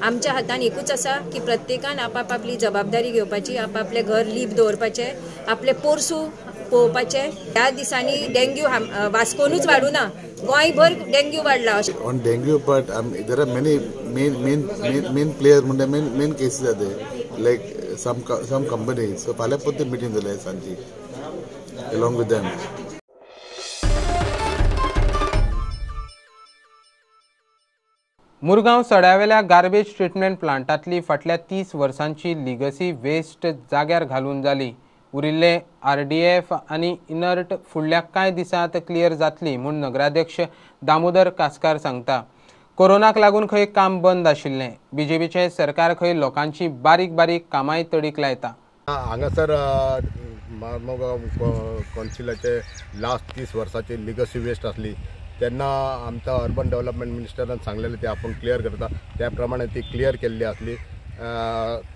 आमच्या हातान एकूच आसा की प्रत्येकान आपापली जबाबदारी घेवपाची, आपापलें घर लीप दवरपाचें, आपलें पोरसूं पळोवपाचें. ह्या दिसांनी डेंग्यू वास्कोनूच वाडूना, गोंयभर डेंग्यू वाडला. On dengue part there are many main main main player म्हणटा मेन मेन केसीस आसा लायक सम कंपनी. सो फाल्यां परत मिटींग जाली सांजची along with them. Murgaon सड्यावेल्या garbage treatment प्लांटांतली फाटल्या 30 वर्सांची लिगसी वेस्ट जाग्यार घालून जाली. उरिल्ले आरडीएफ आनी इनर्ट फुडल्या कांय दिसांत क्लियर जातली म्हूण नगराध्यक्ष दामोदर कासकार सांगता. कोरोनाक लागून खंय काम बंद आशिल्लें. बीजेपीचें सरकार खंय लोकांची बारीक बारीक कामांय तडीक लायता. हांगासर मार्मगांव कौन्सिलाचे लास्ट 30 वर्साची लिगसी वेस्ट आसली तेन्ना आमच्या अर्बन डेव्हलपमेंट मिनिस्टरान सांगलेलें ते आपूण क्लियर करता, त्या प्रमाणे ती क्लियर केल्ली आसली.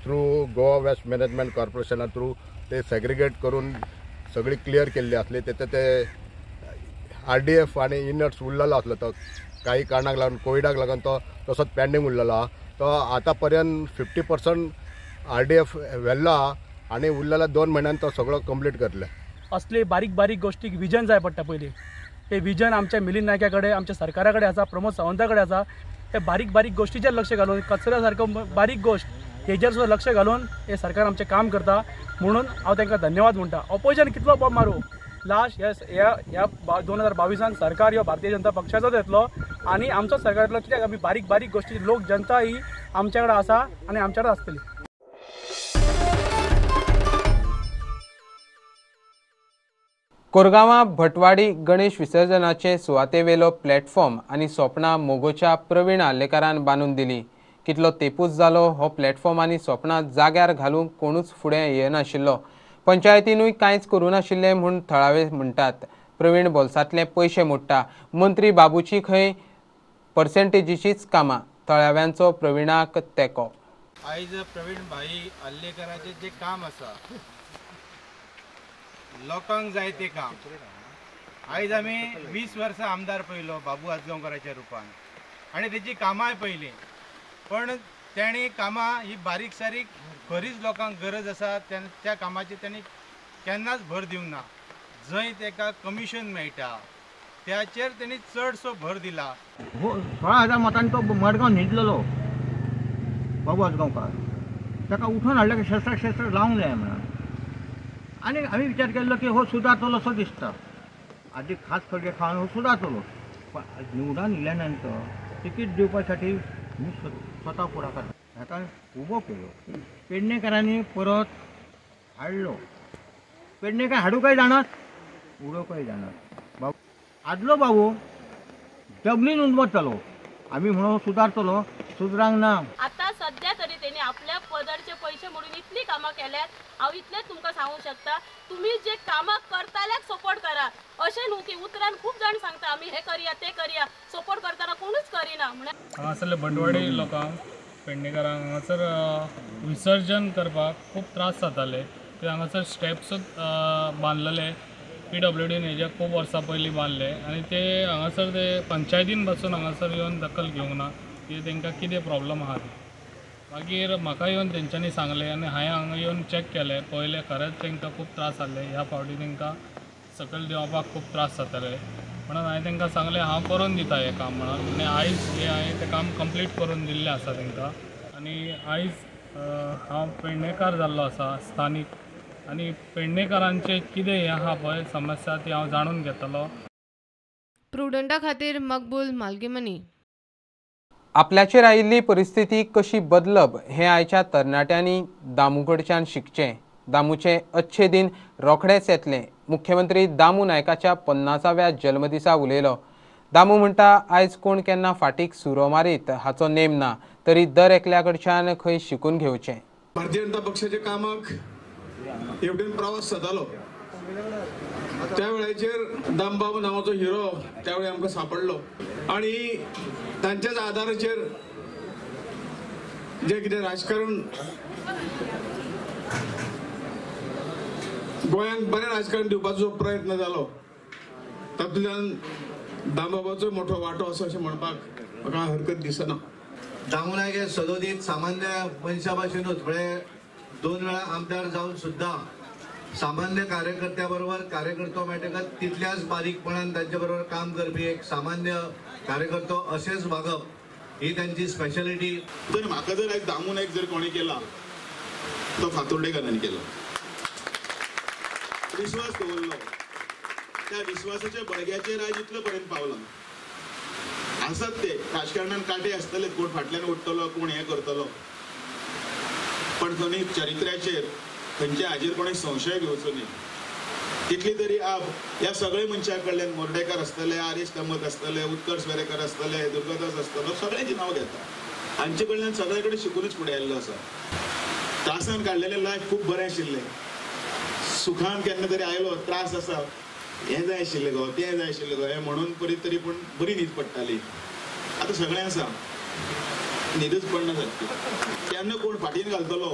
थ्रू गोवा वेस्ट मॅनेजमेंट कॉर्पोरेशना थ्रू ते सेग्रिगेट करून सगळी क्लियर केल्ली आसली. तेचे ते आरडीएफ आनी इनर्ट्स उरलेलो आसलो तो काही कारणाक लागून कोविडाक लागून तो तसोच पेंडींग उरलेलो आहा. तो आतां पर्यंत 50% आरडीएफ व्हेल्लो आहा आनी उरलेलो 2 म्हयन्यान तो सगळो कंप्लीट करतले. असले बारीक बारीक गोश्टीक विजन जाय पडटा पयलीं. हे विजन आमच्या मिलिंद नायका कडेन, आमच्या सरकारा कडेन आसा, प्रमोद सावंता कडेन आसा. हे बारीक बारीक गोश्टीचेर लक्ष घालून, कचऱ्या सारको बारीक गोश्ट हेजेर सुद्दां लक्ष घालून हे सरकार आमचें काम करता म्हणून हांव तांकां धन्यवाद म्हणटा. ऑपोजिशन कितलो बोब मारूं, लास्ट ह्या ह्या 2022 सरकार ह्यो भारतीय जनता पक्षाचोच येतलो आनी आमचो सरकार येतलो. कित्याक आमी बारीक बारीक गोश्टी लोक जनता ही आमच्या कडेन आसा आनी आमच्या कडेन आसतली. कोरगांवां भटवाडी गणेश विसर्जनाचे सुवातेवेलो प्लॅटफॉर्म आनी सोपणां मोगोच्या प्रवीण आर्लेकारान बांदून दिली. कितलो तेपूच जालो हो प्लॅटफॉर्म आनी सोपणां जाग्यार घालूंक कोणूच फुडें येनाशिल्लो. पंचायतीनूय कांयच करूं नाशिल्लें म्हूण थळावे म्हणटात. प्रवीण बोल्सांतले पयशे मोडटा. मंत्री बाबूची खंय पर्सेंटेजीचीच कामां. थळाव्यांचो प्रवीणाक तेंको. आयज प्रवीण भाई आर्लेकराचें जें काम आसा, लोकांक जाय तें काम. आयज आमी 20 वर्सां आमदार पळयलो बाबू आजगांवकाराच्या रुपान आनी तेची कामांय पळयलीं, पण तेणी कामां ही बारीक सारीक खरीच लोकांक गरज आसा त्या कामाची तेणी केन्नाच भर दिवंक ना. जंय तेका कमिशन मेळटा त्याचेर तेणी चडसो भर दिला. 16,000 मतांनी तो मडगांव न्हिदलेलो बाबू आजगांवकार, ताका उठोवन हाडले की शस्त्र शस्त्र लावंक जाय म्हणून. आनी आमी विचार केल्लो की हो सुदारतलो असो दिसता, आदी खास खडगे खावन हो सुदारतलो. पण निवडून इल्या नंतर तिकीट दिवपासाठी मी स्वतः पुढाकार हाका उबो केलो. पेडणेकरांनी परत हाडलो. पेडणेकर हाडूंकय जाणात, उडोवंकय जाणात. बाबू आदलो बाबू जमनीन उमजतलो, आमी म्हणून सुदारतलो, सुदरांक ना. आता सध्या तरी तेणी आपल्या पदरचे पैसे म्हणून इतली कामां केल्यात. हांव इतलेंच तुमकां सांगूंक शकता, तुमी जे कामां करतल्याक सपोर्ट करा. अशें न्हू की उतरान खूब जाण सांगता आमी हें करया तें करया, सपोर्ट करतना कोणूच करिना. म्हणून हांगासरले बंटवाडी लोकांक, पेडणेकारांक हांगासर विसर्जन करपाक खूब त्रास जाताले. ते हांगासर स्टेप्स बांदलेले PWDन हेजे खूब वर्सां पयलीं बांदले आनी ते हांगासर ते पंचायतीन बसून हांगासर येवन दखल घेवंक ना की तांकां कितें प्रॉब्लम आहा ती. मागीर म्हाका येवन तेंच्यांनी सांगलें आनी हांवें हांगा येवन चॅक केलें, पळयलें खरेंच तांकां खूब त्रास जाल्ले. ह्या फावटी तांकां सकयल देंवपाक खूब त्रास जाताले. म्हणून हांवें तांकां सांगलें हांव करून दिता हें काम म्हणून. आनी आयज हें हांवें तें काम कंप्लीट करून दिल्लें आसा तांकां. आनी आयज हांव पेडणेकार जाल्लो आसा स्थानीक, आनी पेडणेकारांचें कितें हें आहा पळय समस्या ती हांव जाणून घेतलो. प्रुडंटा खातीर मकबूल मालगीमनी. आपल्याचेर आयिल्ली परिस्थिती कशी बदलप हें आयच्या तरणाट्यांनी दामू कडच्यान शिकचें. दामूचे अच्छे दिन रोखडेच येतले. मुख्यमंत्री दामू नायकाच्या 50व्या जल्मदिसा उलयलो. दामू म्हणटा आयज कोण केन्ना फाटीक सुरो मारीत हाचो नेम ना, तरी दर एकल्या कडच्यान खंय शिकून घेवचें. भारतीय जनता पक्षाच्या कामाक एवढेन प्रवास जातालो त्या वेळाचेर दामबाबू नांवाचो हिरो त्यावेळी आमकां सापडलो आनी तांच्याच आधाराचेर जे कितें राजकारण गोंयांक बरें राजकारण दिवपाचो प्रयत्न जालो तातूंतल्यान दामबाबाचो मोठो वांटो आसा अशें म्हणपाक म्हाका हरकत दिसना. दामू नायक हे सदोदीत सामान्य मनशा भाशेनूच, म्हळ्यार 2 वेळा आमदार जावन सुद्दां सामान्य कार्यकर्त्या बरोबर कार्यकर्तो मेळटकच तितल्याच बारीकपणान तांचे बरोबर काम करपी एक सामान्य कार्यकर्तो अशेंच वागप ही तांची स्पेशलिटी. जर म्हाका जर आयज दामू नायक जर कोणें केला तो फातोर्डेकारांनी केला. विश्वास दवरलो, त्या विश्वासाच्या बळग्याचेर आयज इतले पर्यंत पावला. आसत ते राजकारणान कांटे आसतले, कोण फाटल्यान उठतलो, कोण हें करतलो, पण कोणी चरित्र्याचेर खंयच्या हाजेर कोणी संशय घेवचो न्ही. तितली तरी आप ह्या सगळे मनशां कडल्यान, मोर्डेकर आसतले, आर.एस. कामत आसतले, उत्कर्ष वेरेकर आसतले, दुर्गादास आसतलो, सगळ्यांची नांव घेता. हांचे कडल्यान सगळे कडेन शिकूनच फुडें आयिल्लो आसा. त्रासान काडलेलें लायफ खूब बरें आशिल्लें. सुखान केन्ना तरी आयलो त्रास आसा, हें जाय आशिल्लें गो, तें जाय आशिल्लें गो, हें म्हणून परी तरी पूण बरी न्हीद पडटाली. आतां सगळें आसा, न्हीदच पडना सारकी. केन्ना कोण फाटीन घालतलो,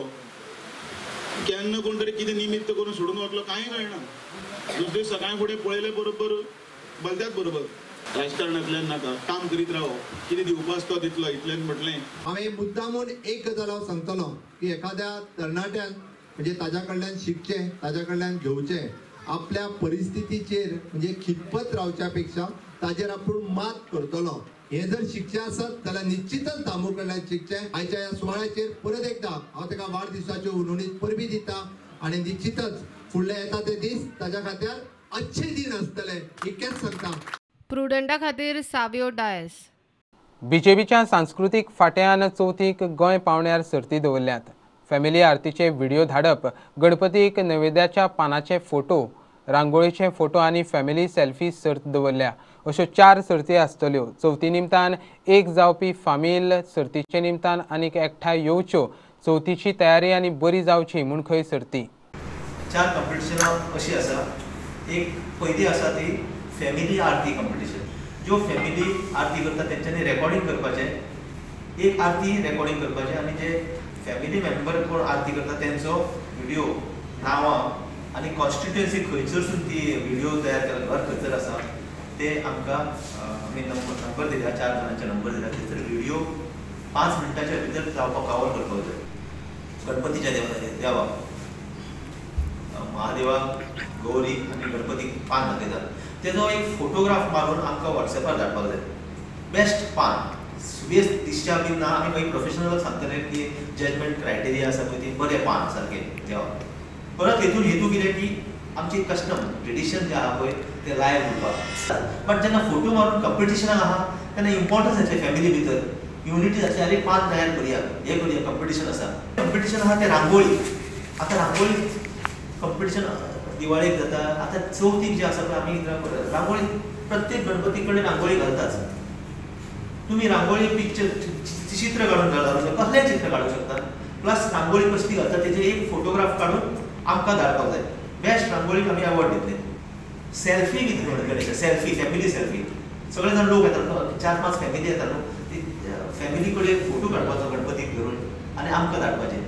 केन्ना कोण तरी कितें निमित्त करून सोडून वतलो कांय कळना. दुसरे सकाळी फुडें पळयले बरोबर बलत्याच बरोबर. राजकारणांतल्यान नाका, काम करीत राव, कितें दिवपा आसता तितलो इतल्यान म्हटलें. हांवें मुद्दामून एक गजाल हांव सांगतलो की एखाद्या तरणाट्यान म्हणजे ताज्या कडल्यान शिकचें, ताज्या कडल्यान घेवचें, आपल्या परिस्थितीचेर म्हणजे खितपत रावच्या पेक्षा ताजेर आपूण मात करतलो हें जर शिकचें आसत जाल्यार निश्चितच दामू कडल्यान शिकचें. आयच्या ह्या सुवाळ्याचेर परत एकदा हांव ताका वाडदिसाच्यो हुनहुनीत परबीं दिता आनी निश्चितच फुडले येता ते दीस ताज्या खातीर अच्छे दीन आसतले इतकेंच सांगता. प्रुडंटा खातीर सावियो डायस. बीजेपीच्या सांस्कृतीक फांट्यान चवथीक गोंय पावण्यार सर्ती दवरल्यात. फॅमिली आरतीचे व्हिडिओ धाडप, गणपतीक नैवेद्याच्या पानाचे फोटो, रांगोळीचे फोटो आनी फॅमिली सेल्फी सर्त दवरल्या. अश्यो 4 सर्ती आसतल्यो. चवथी निमतान एक जावपी फामील सर्तीचे निमतान आनीक एकठांय येवच्यो. चवथीची तयारी आनी बरी जावची म्हूण खंय सर्ती. 4 कॉम्पिटिशनां अशी आसा. एक पयली आसा ती फॅमिली आरती कॉम्पिटिशन. ज्यो फॅमिली आरती करता तेंच्यांनी रेकॉर्डिंग करपाचें, एक आरती रेकॉर्डिंग करपाचें आनी जे फॅमिली मेंबर कोण आरती करता तेंचो व्हिडियो, नांवां आनी कॉन्स्टिट्युएन्सी खंयसरसून ती व्हिडियो तयार केला, घर खंयसर आसा ते आमकां आमी नंबर दिल्या, 4 जाणांचे नंबर दिल्या. थंयसर व्हिडियो 5 मिनटाच्या भितर जावपाक कवर करपाक जाय. गणपतीच्या देवाक, महादेवाक, गौरी आनी गणपतीक पान दाखयतात, तेजो एक फोटोग्राफ मारून आमकां वॉट्सॅपार धाडपाक जाय. बेस्ट पान सुबेज दिसच्या बी ना, आमी मागीर प्रोफेशनलाक सांगतले की जजमेंट क्रायटेरिया आसा पळय ती बरें पान सारकें देवाक. परत हेतून हेतू कितें की आमची कस्टम ट्रेडिशन जें आहा पळय तें लायव्ह उरपाक. बट जेन्ना फोटो मारून कॉम्पिटिशनाक आहा तेन्ना इम्पॉर्टन्स येतलें फॅमिली भितर, युनिटी जातली. आरे पान तयार करुया, हें करुया, कॉम्पिटिशन आसा. कॉम्पिटिशन आहा तें रांगोळी. आतां रांगोळी कॉम्पिटिशन दिवाळेक जाता, आतां चवथीक जें आसा पळय आमी रांगोळी प्रत्येक गणपती कडेन रांगोळी घालताच. तुमी रांगोळी पिक्चर चित्र काडून घालूं, कसलेंय चित्र काडूंक शकता. प्लस रांगोळी कसली घालता तेजेर एक फोटोग्राफ काडून आमकां धाडपाक जाय. बेस्ट रांगोळीक आमी अवॉर्ड दितले. Selfie with Ganesha, selfie, family selfie. सगळे जाण लोक येतात, 4-5 फॅमिली येता न्हू, ती फॅमिली कडेन फोटो काडपाचो गणपतीक धरून आनी आमकां धाडपाचें.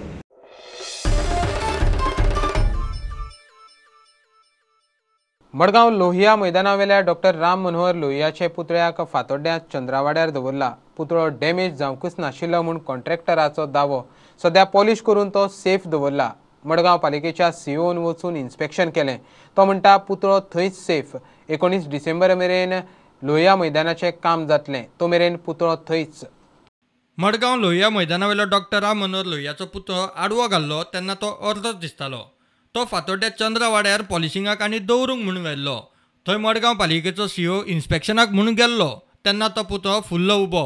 मडगांव लोहिया मैदानावेल्या डॉक्टर राम मनोहर लोहियाचे पुतळ्याक फातोड्ड्यां चंद्रावाड्यार दवरला. पुतळो डॅमेज जावंकच नाशिल्लो म्हूण कॉन्ट्रॅक्टराचो दावो. सद्या पॉलिश करून तो सेफ दवरला. मडगांव पालिकेच्या सीओन वचून इन्स्पेक्शन केलें. तो म्हणटा पुतळो थंयच सेफ. 19 डिसेंबर मेरेन लोहिया मैदानाचें काम जातलें, तो मेरेन पुतळो थंयच. मडगांव लोहिया मैदानावेलो डॉक्टर राम मनोहर लोहियाचो पुतळो आडवो घाल्लो तेन्ना तो अर्दोच दिसतालो. तो फातोड्ड्या चंद्रवाड्यार पॉलिशिंगाक आनी दवरूंक म्हूण व्हेल्लो. थंय मडगांव पालिकेचो सीओ इन्स्पेक्शनाक म्हूण गेल्लो तेन्ना तो पुतळो फुल्लो उबो.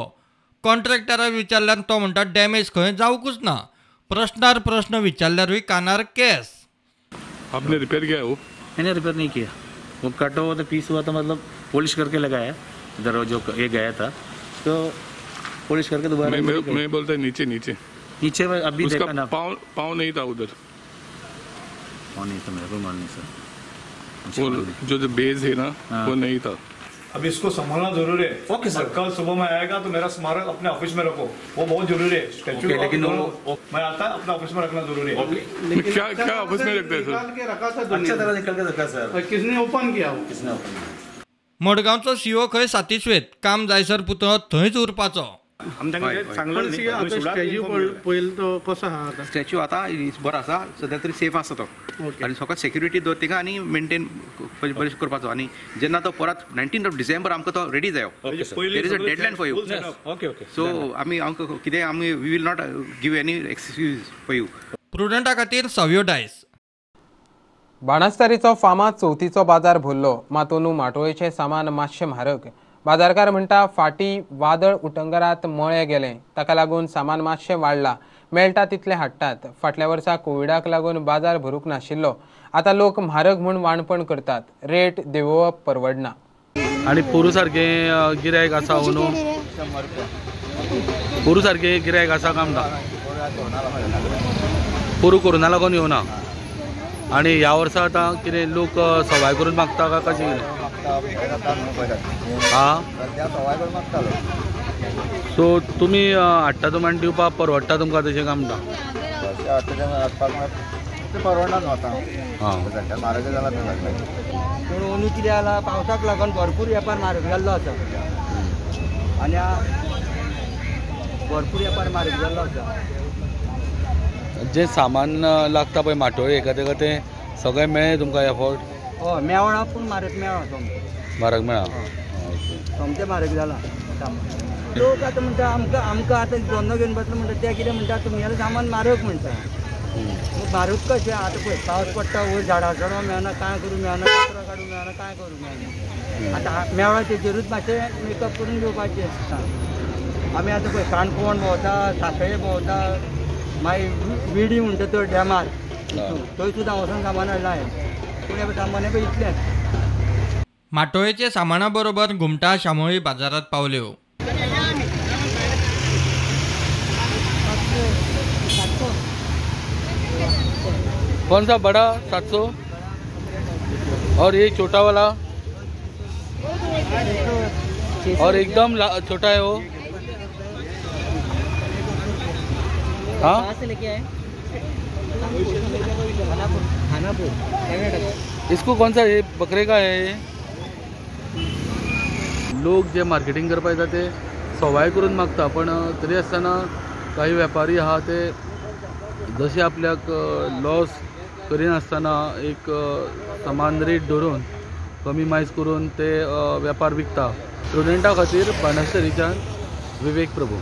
कॉन्ट्रॅक्टराक विचारल्यार तो म्हणटा डॅमेज खंय जावंकूच ना. प्रश्नार प्रश्न विचारल्यारूय कानार केस. आपने रिपेयर किया वो? मैंने रिपेयर नहीं किया, वो कट हुआ तो पीस हुआ था, मतलब पॉलिश करके लगाया. इधर जो ये गया था तो पॉलिश करके दोबारा. मैं बोलता नीचे नीचे नीचे अभी उसका देखा ना, पाँव नहीं था उधर. पाँव नहीं था, मेरे को मालूम नहीं सर. वो जो बेस है ना वो नहीं था. अब इसको संभालना जरूरी है. ओके सर, कल सुबह मैं आएगा तो मेरा स्मारक अपने ऑफिस में रखो, वो बहुत जरूरी है. स्टैचू लेकिन मैं आता है अपने ऑफिस में रखना जरूरी है. लेकिन क्या क्या ऑफिस में रखते हैं सर? निकाल के रखा था, अच्छा तरह निकाल के रखा सर. किसने ओपन किया? किसने ओपन? मडगांवचो सीओ खंय सातिस्वेत, काम जायसर पुतळो थंयच उरपाचो. स्टॅच्यू आतां बरो आसा, सद्या तरी सेफ आसा तो. आनी फकत सेक्युरिटी दवर तिका आनी मेंटेन बरें करपाचो. आनी जेन्ना तो परत 19 डिसेंबर आमकां तो रेडी जायो. There is a deadline for you. So आमी आमकां कितें आमी we will not give any excuse for you. प्रुडंटा खातीर सव्यो डायस. बाणस्तारीचो फामाद चवथीचो बाजार भरलो, मात अंदू माटोळेचें सामान मातशें म्हारग. बाजारकार म्हणटा फाटी वादळ उटंगरात मळे गेले, ताका लागून सामान मातशें वाडलां. मेळटा तितलें हाडटात. फाटल्या वर्सा कोविडाक लागून बाजार भरूंक नाशिल्लो. आतां लोक म्हारग म्हूण वाणपण करतात. रेट देंवोवप परवडना. आनी पोरू सारकें गिरायक आसा न्हू, पोरू सारकें गिरायक आसा काय म्हणटा? पोरू कोरोना लागून येवना. आनी ह्या वर्सा आतां कितें लोक सवाय करून मागता काय कशें कितें? आं, सो तुमी हाडटा तुमी आनी दिवपाक परवडटा तुमकां तशें काय म्हणटा? पूण अंदू कितें जाला, पावसाक लागून भरपूर वेपार म्हारग जाल्लो आसा. आनी भरपूर वेपार म्हारग जाल्लो आसा. जें सामान लागता पळय माटोळेक तेका तें सगळें मेळ्ळें तुमकां ह्या फावट? हय मेळ्ळां, पूण म्हारग मेळ्ळां सोमतें. म्हारग मेळ्ळां, सोमतें म्हारग जालां सामान. लोक आतां म्हणटा आमकां आमकां आतां धंदो घेवन बसलो म्हणटा, ते कितें म्हणटा तुमगेलें सामान म्हारग म्हणटा. म्हारग कशें? आतां पळय पावस पडटा, वयर झाडां चडोवंक मेळना, कांय करूंक मेळना, कचरो काडूंक मेळना, कांय करूंक मेळना. आतां मेळ्ळा तेजेरूच मातशें मेकअप करून घेवपाचें. आमी आतां पळय काणकोण भोंवता, सासळे भोंवता, मागीर विडी म्हणटा तो डॅमार थंय सुद्दां वचून सामान हाडलां हांवें. पूण हें सामान पळय इतलेंच. माटोळेचे सामाना बरोबर घुमटा शामोळी बाजारात पावल्यो. कौन सा बड़ा 700 और ये छोटा वाला और एकदम छोटा है वो. हाँ, कहाँ से लेके आए? खानापुर. इसको कौन सा ये बकरे का है? लोक जे मार्केटिंग करपाक येता ते सवाय करून मागता, पण तरी आसतना काही व्यापारी आहा ते जशे आपल्याक लॉस करिनासतना एक समान रेट धरून कमी मायज करून ते व्यापार विकता. स्टुडंटा खातीर बाणस्तारीच्यान विवेक प्रभू.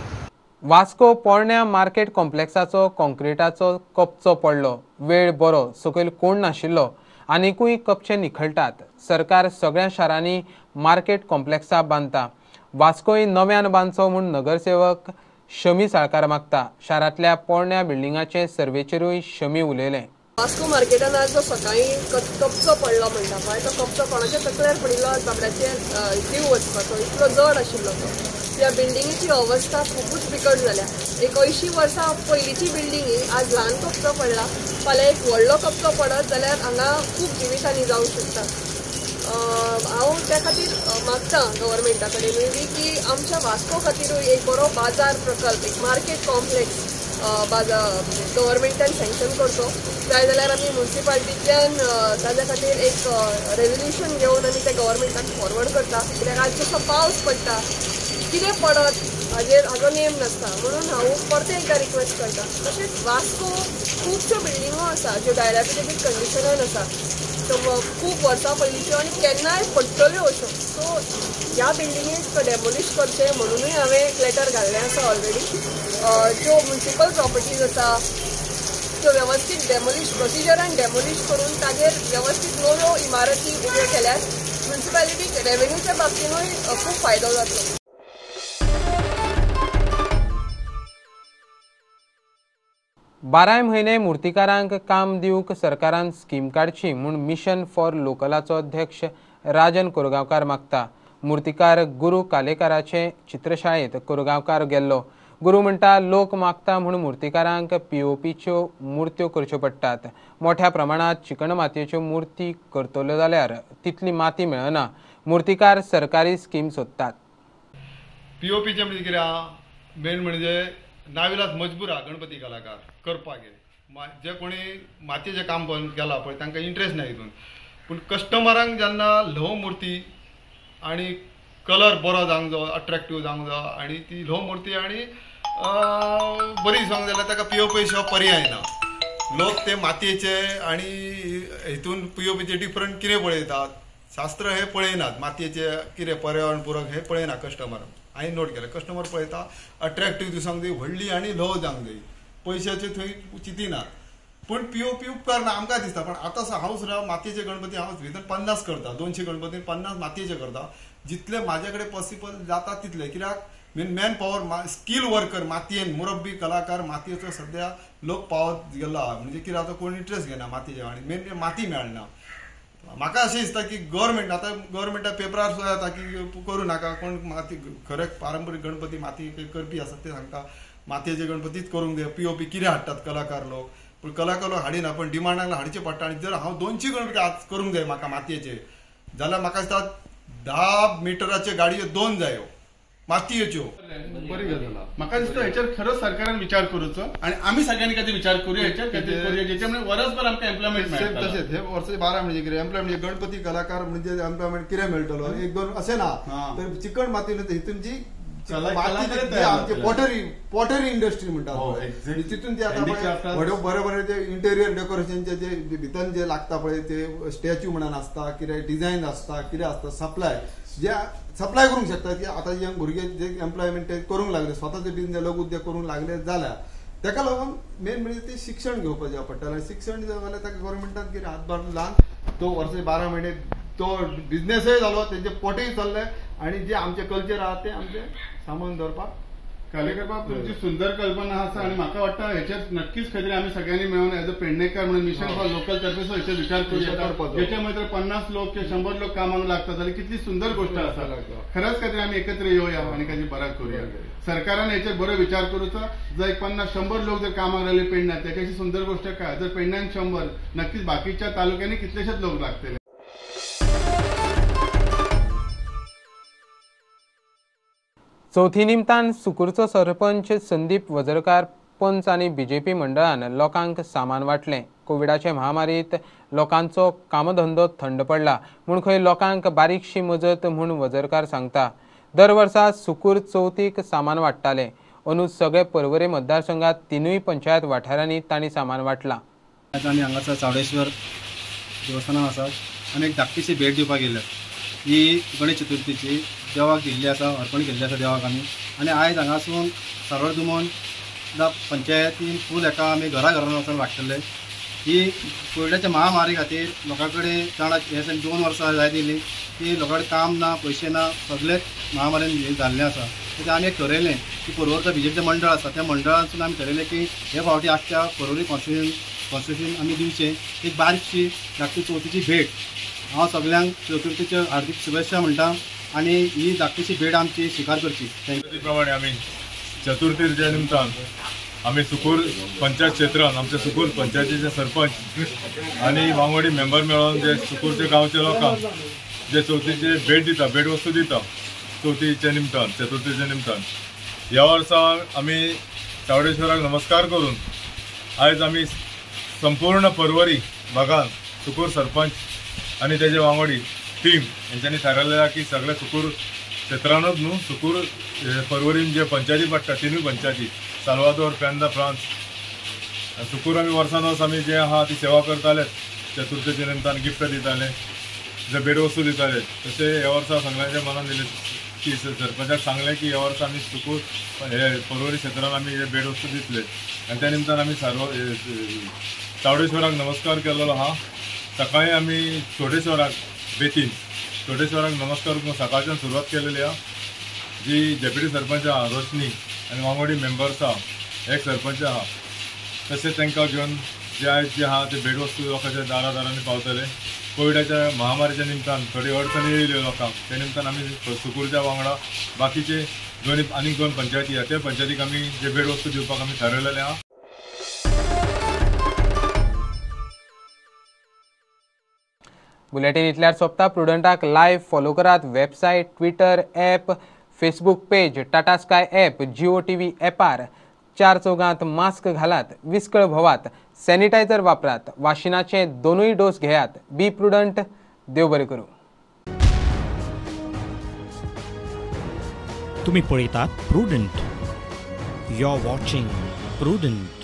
वास्को पोरण्या मार्केट कॉम्प्लेक्साचो कॉन्क्रिटाचो कपचो पडलो. वेळ बरो, सकयल कोण नाशिल्लो. आनिकूय कपचे निखळटात. सरकार सगळ्या शारांनी मार्केट कॉम्प्लेक्सा बांदता. वास्कोय नव्यान बांदचो म्हूण नगरसेवक शमी साळकार मागता. शारांतल्या पोरण्या बिल्डिंगाचे सर्वेचेरूय शमी उलयले. वास्को मार्केटान आज जो सकाळी कपचो पडलो म्हणटा पळय, तो कपचो कोणाच्या तकलेर पडिल्लो बाबड्याचेर जीव वचपाचो, इतलो जड आशिल्लो तो. ह्या बिल्डिंगेची अवस्था खुबूच बिकट जाल्या. एक 80 वर्सां पयलींची बिल्डींग ही, आज ल्हान कपचो पडला, फाल्यां एक व्हडलो कपचो पडत जाल्यार हांगा खूब जिवितहानी जावंक शकता. हांव त्या खातीर मागता गव्हर्मेंटा कडेनूय बी की आमच्या वास्को खातीरूय एक बरो बाजार प्रकल्प, एक मार्केट कॉम्प्लेक्स बाजार गव्हर्मेंटान सँक्शन करचो. जाय जाल्यार आमी म्युनिसिपालिटींतल्यान ताज्या खातीर एक रेजोल्युशन घेवन आमी ते गव्हर्मेंटाक फॉरवर्ड करता. कित्याक आज जसो पावस पडटा, कितें पडत हाजेर हाजो नेम नासता, म्हणून हांव परतें एकदां रिक्वेस्ट करता. तशेंच वास्को खुबश्यो बिल्डिंगो आसा ज्यो डायलॅपिडेटेड कंडिशनान आसा, खूब वर्सां पयलींच्यो आनी केन्नाय पडटल्यो अश्यो. सो ह्या बिल्डिंगेक डेमोलिश करचें म्हणुनूय हांवें एक लेटर घाल्लें आसा ऑलरेडी. ज्यो म्युनिसिपल प्रॉपर्टीज आसा त्यो वेवस्थीत डेमोलिश प्रोसिजरान डेमोलिश करून ताजेर वेवस्थीत नव्यो इमारती उब्यो केल्यार म्युनिसिपालिटीक रेवेन्यूच्या बाबतीनूय खूब फायदो जातलो. बाराय म्हयने मुर्तीकारांक काम दिवंक सरकारान स्कीम काडची म्हूण मिशन फॉर लोकलाचो अध्यक्ष राजन कोरगांवकार मागता. मुर्तीकार गुरू कालेकाराचे चित्रशाळेंत कोरगांवकार गेल्लो. गुरू म्हणटा लोक मागता म्हूण मुर्तीकारांक पीओपीच्यो मुर्त्यो करच्यो पडटात. मोठ्या प्रमाणांत चिकण मातयेच्यो मुर्ती करतल्यो जाल्यार तितली माती मेळना. मुर्तीकार सरकारी स्कीम सोदतात. पीओपीचें म्हणजे कितें मेन म्हणजे नाविलाज मजबूर आहा गणपती कलाकार करपाक, जे कोणी मातयेचें काम केलां पळय तांकां इंट्रस्ट ना हितून, पूण कस्टमरांक जेन्ना ल्हव मुर्ती आनी कलर बरो जावंक जावो, अट्रॅक्टीव जावंक जावो आनी ती ल्हव मुर्ती आनी बरी दिसोंक जाल्यार ताका पीओपी शिवाय पर्याय ना. लोक ते मातयेचे आनी हितून पीओपीचे डिफरंट कितें पळयतात, शास्त्र हे पळयनात, मातयेचे कितें पर्यावरण पुरक हे पळयना कस्टमर. हांवें नोट केलें, कस्टमर पळयता अट्रॅक्टीव दिसोंक जाय, व्हडली आनी ल्हव जावंक जाय, पयशाचे थंय चिंतिनात. पूण पीओपी उपकारना आमकां दिसता. पण आतां हांव सुद्दां मातयेचे गणपती हांव भितर 50 करता, 200 गणपती 50 मातयेचे करता, जितले म्हाजे कडेन पॉसिबल जाता तितले. कित्याक main man power skill worker मातयेन मुरब्बी कलाकार मातयेचो सद्या लोक पावत गेलो आहा, म्हणजे कितें आतां कोण इंट्रस्ट घेना मातयेचे आनी मेन माती मेळना. म्हाका अशें दिसता की गव्हर्मेंट आतां गव्हर्मेंटा पेपरार सुद्दां येता की करूं नाका कोण माती, खरें पारंपरीक गणपती माती करपी आसा ते सांगता मातयेचे गणपतीच करूंक जाय. पीओपी कितें हाडटात कलाकार लोक, पूण कलाकार लोक हाडिना, पण डिमांडाक हाडचे पडटा. आनी जर हांव 200 गणपती आज करूंक जाय म्हाका मातयेचे जाल्यार म्हाका दिसता 10 मिटराच्यो गाडयो 2 जायो मातयेच्यो. बरी गजाल म्हाका दिसता हेचेर खरोच सरकारान विचार करूचो आनी आमी सगळ्यांनी कांय विचार करूया हेचेर, कांय करूया जेच्यामुळे वरसभर आमकां एम्प्लॉयमेंट मेळटा. तशेंच हे वर्साचे 12 म्हणजे कितें एम्प्लॉयमेंट, गणपती कलाकार म्हणजे एम्प्लॉयमेंट कितें मेळटलो 1 2 अशें ना. तर चिकण माती हितून जी आमची पॉटरी इंडस्ट्री म्हणटा तितून ते आतां बरे बरे जे इंटेरियर डेकोरेशनचे जे भितर जे लागता पळय ते स्टॅच्यू म्हणून आसता, कितें डिझायन आसता, कितें आसता, सप्लाय जे सप्लाय करूंक शकता. की आतां जे भुरगे जे एम्प्लॉयमेंट करूंक लागले, स्वताचे बिजनेस लघु उद्योग करूंक लागले जाल्यार ताका लागून मेन म्हणजे ते शिक्षण घेवपाचें पडटलें. आनी शिक्षण जाल्यार ताका गव्हर्मेंटान कितें हातभार लावन तो वर्साचे 12 म्हयने तो बिजनेसय जालो, तेंचे पोटय चल्ले आनी जे आमचें कल्चर आहा तें आमचें सांबाळून दवरपाक कालेकर बाब, तुमची सुंदर कल्पना आसा आनी म्हाका वाटता हेचेर नक्कीच खंय तरी आमी सगळ्यांनी मेळून एज अ पेडणेकर म्हणून मिशन फॉर लोकल तर्फे हेचेर विचार करूया. ज्याच्यामुळे जर 50 लोक किंवा 100 लोक कामाक लागतात जाल्यार कितली सुंदर गोष्ट आसा. खरंच कांय तरी आमी एकत्र येवया आनी कांय बरा करूया. सरकारान हेचेर बरो विचार करूचो. जर एक 50-100 लोक जर कामाक लागले पेडण्यात, त्याच्याशी सुंदर गोष्ट काय? जर पेडण्यान 100, नक्कीच बाकीच्या तालुक्यांनी कितलेशेच लोक लागतले. चवथी निमतान सुकूरचो सरपंच संदीप वजरकार, पंच आनी बीजेपी मंडळान लोकांक सामान वांटलें. कोविडाचे महामारीत लोकांचो कामधंदो थंड पडला म्हूण खंय लोकांक बारीकशी मजत म्हूण वजरकार सांगता. दर वर्सा सुकूर चवथीक सामान वांट्टाले. अंदू सगळे पर्वरे मतदारसंघात 3 पंचायत वाठारांनी तांणी सामान वांटलां. आमी हांगासर चावडेश्वर देवस्थानान आसात आनी एक धाकटीशी भेट दिवपाक गेल्यात. ही गणेश चतुर्थीची देवाक दिल्ली आसा, अर्पण केल्ली आसा देवाक आमी. आनी आयज हांगासून सारवार दुमोन पंचायतीन फूल एका आमी घरा घरान वचून वांट्टले. ही कोविडाच्या महामारी खातीर लोकां कडेन जाणा हे 2 वर्सां जायत येयली की लोकां कडेन काम ना, पयशे ना, सगळें महामारीन हें जाल्लें आसा. तें आमी एक ठरयलें की पर्वरचो बीजेपीचें मंडळ आसा, त्या मंडळांतसून आमी ठरयलें की हे फावटी आख्ख्या पर्वरी कॉन्स्टिट्युशन आमी दिवचें एक बारीकशी धाकटी चवथीची भेट. हांव सगळ्यांक चतुर्थीच्यो हार्दीक शुभेच्छा म्हणटा आनी ही धाकटीशी भेट आमची स्विकार करची. Thank you. प्रमाणे आमी चतुर्थीच्या निमतान आमी सुकूर पंचायत क्षेत्रान आमच्या सुकूर पंचायतीचे सरपंच आनी वांगडी मेंबर मेळोन जे सुकूरचे गांवचे लोकांक जे चवथीचे भेट दिता, भेटवस्तू दिता चवथीच्या निमतान, चतुर्थीच्या निमतान. ह्या वर्सा आमी चावडेश्वराक नमस्कार करून आयज आमी संपूर्ण पर्वरी भागान सुकूर सरपंच आनी तेजे वांगडी टीम हेंच्यांनी थारायलें की सगळे सुकूर क्षेत्रानूच न्हू, सुकूर पर्वरीन जे पंचायती पडटा 3 पंचायती साल्वादोर, पेंदा, फ्रांस, सुकूर आमी वर्सान वर्स आमी जे आहा ती सेवा करताले. चतुर्थीच्या निमतान गिफ्ट दिताले, जे भेटवस्तू दिताले. तशें ह्या वर्सा सगळ्यांच्या मनान दिलें की सरपंचाक सांगलें की ह्या वर्सा आमी सुकूर हे पर्वरी क्षेत्रान आमी हे भेटवस्तू दितले आनी त्या निमतान आमी चावडेश्वराक नमस्कार केल्लो आहा. सकाळी आमी छोटेश्वराक बेतीन छोटेश्वराक नमस्कार करून सकाळच्यान सुरवात केलेली आहा. जी डेप्युटी सरपंच आहा रोशनी आनी वांगडी मेंबर्स आहा, एक सरपंच आहा, तशें तांकां घेवन जे आयज जे आहा ते भेटवस्तू लोकांच्या दारा दारांनी पावतले. कोविडाच्या महामारीच्या निमतान थोडी अडचणी येयल्यो लोकांक, त्या निमतान आमी सुकूरच्या वांगडा बाकीचे आनीक 2 पंचायती आहा त्या पंचायतीक आमी जे भेटवस्तू दिवपाक आमी थारयलेलें आहा. बुलेटीन इतल्यार सोंपता. प्रुडंटाक लायव्ह फॉलो करात. Website, Twitter, app, Facebook page, Tata Sky app, Jio TV ॲपार. 4 चौगांत मास्क घालात, विस्कळ भोवात, सॅनिटायझर वापरात, वाशिनाचे 2 डोस घेयात. Be prudent. देव बरें करूं. तुम्ही पळयतात Prudent. You are watching Prudent.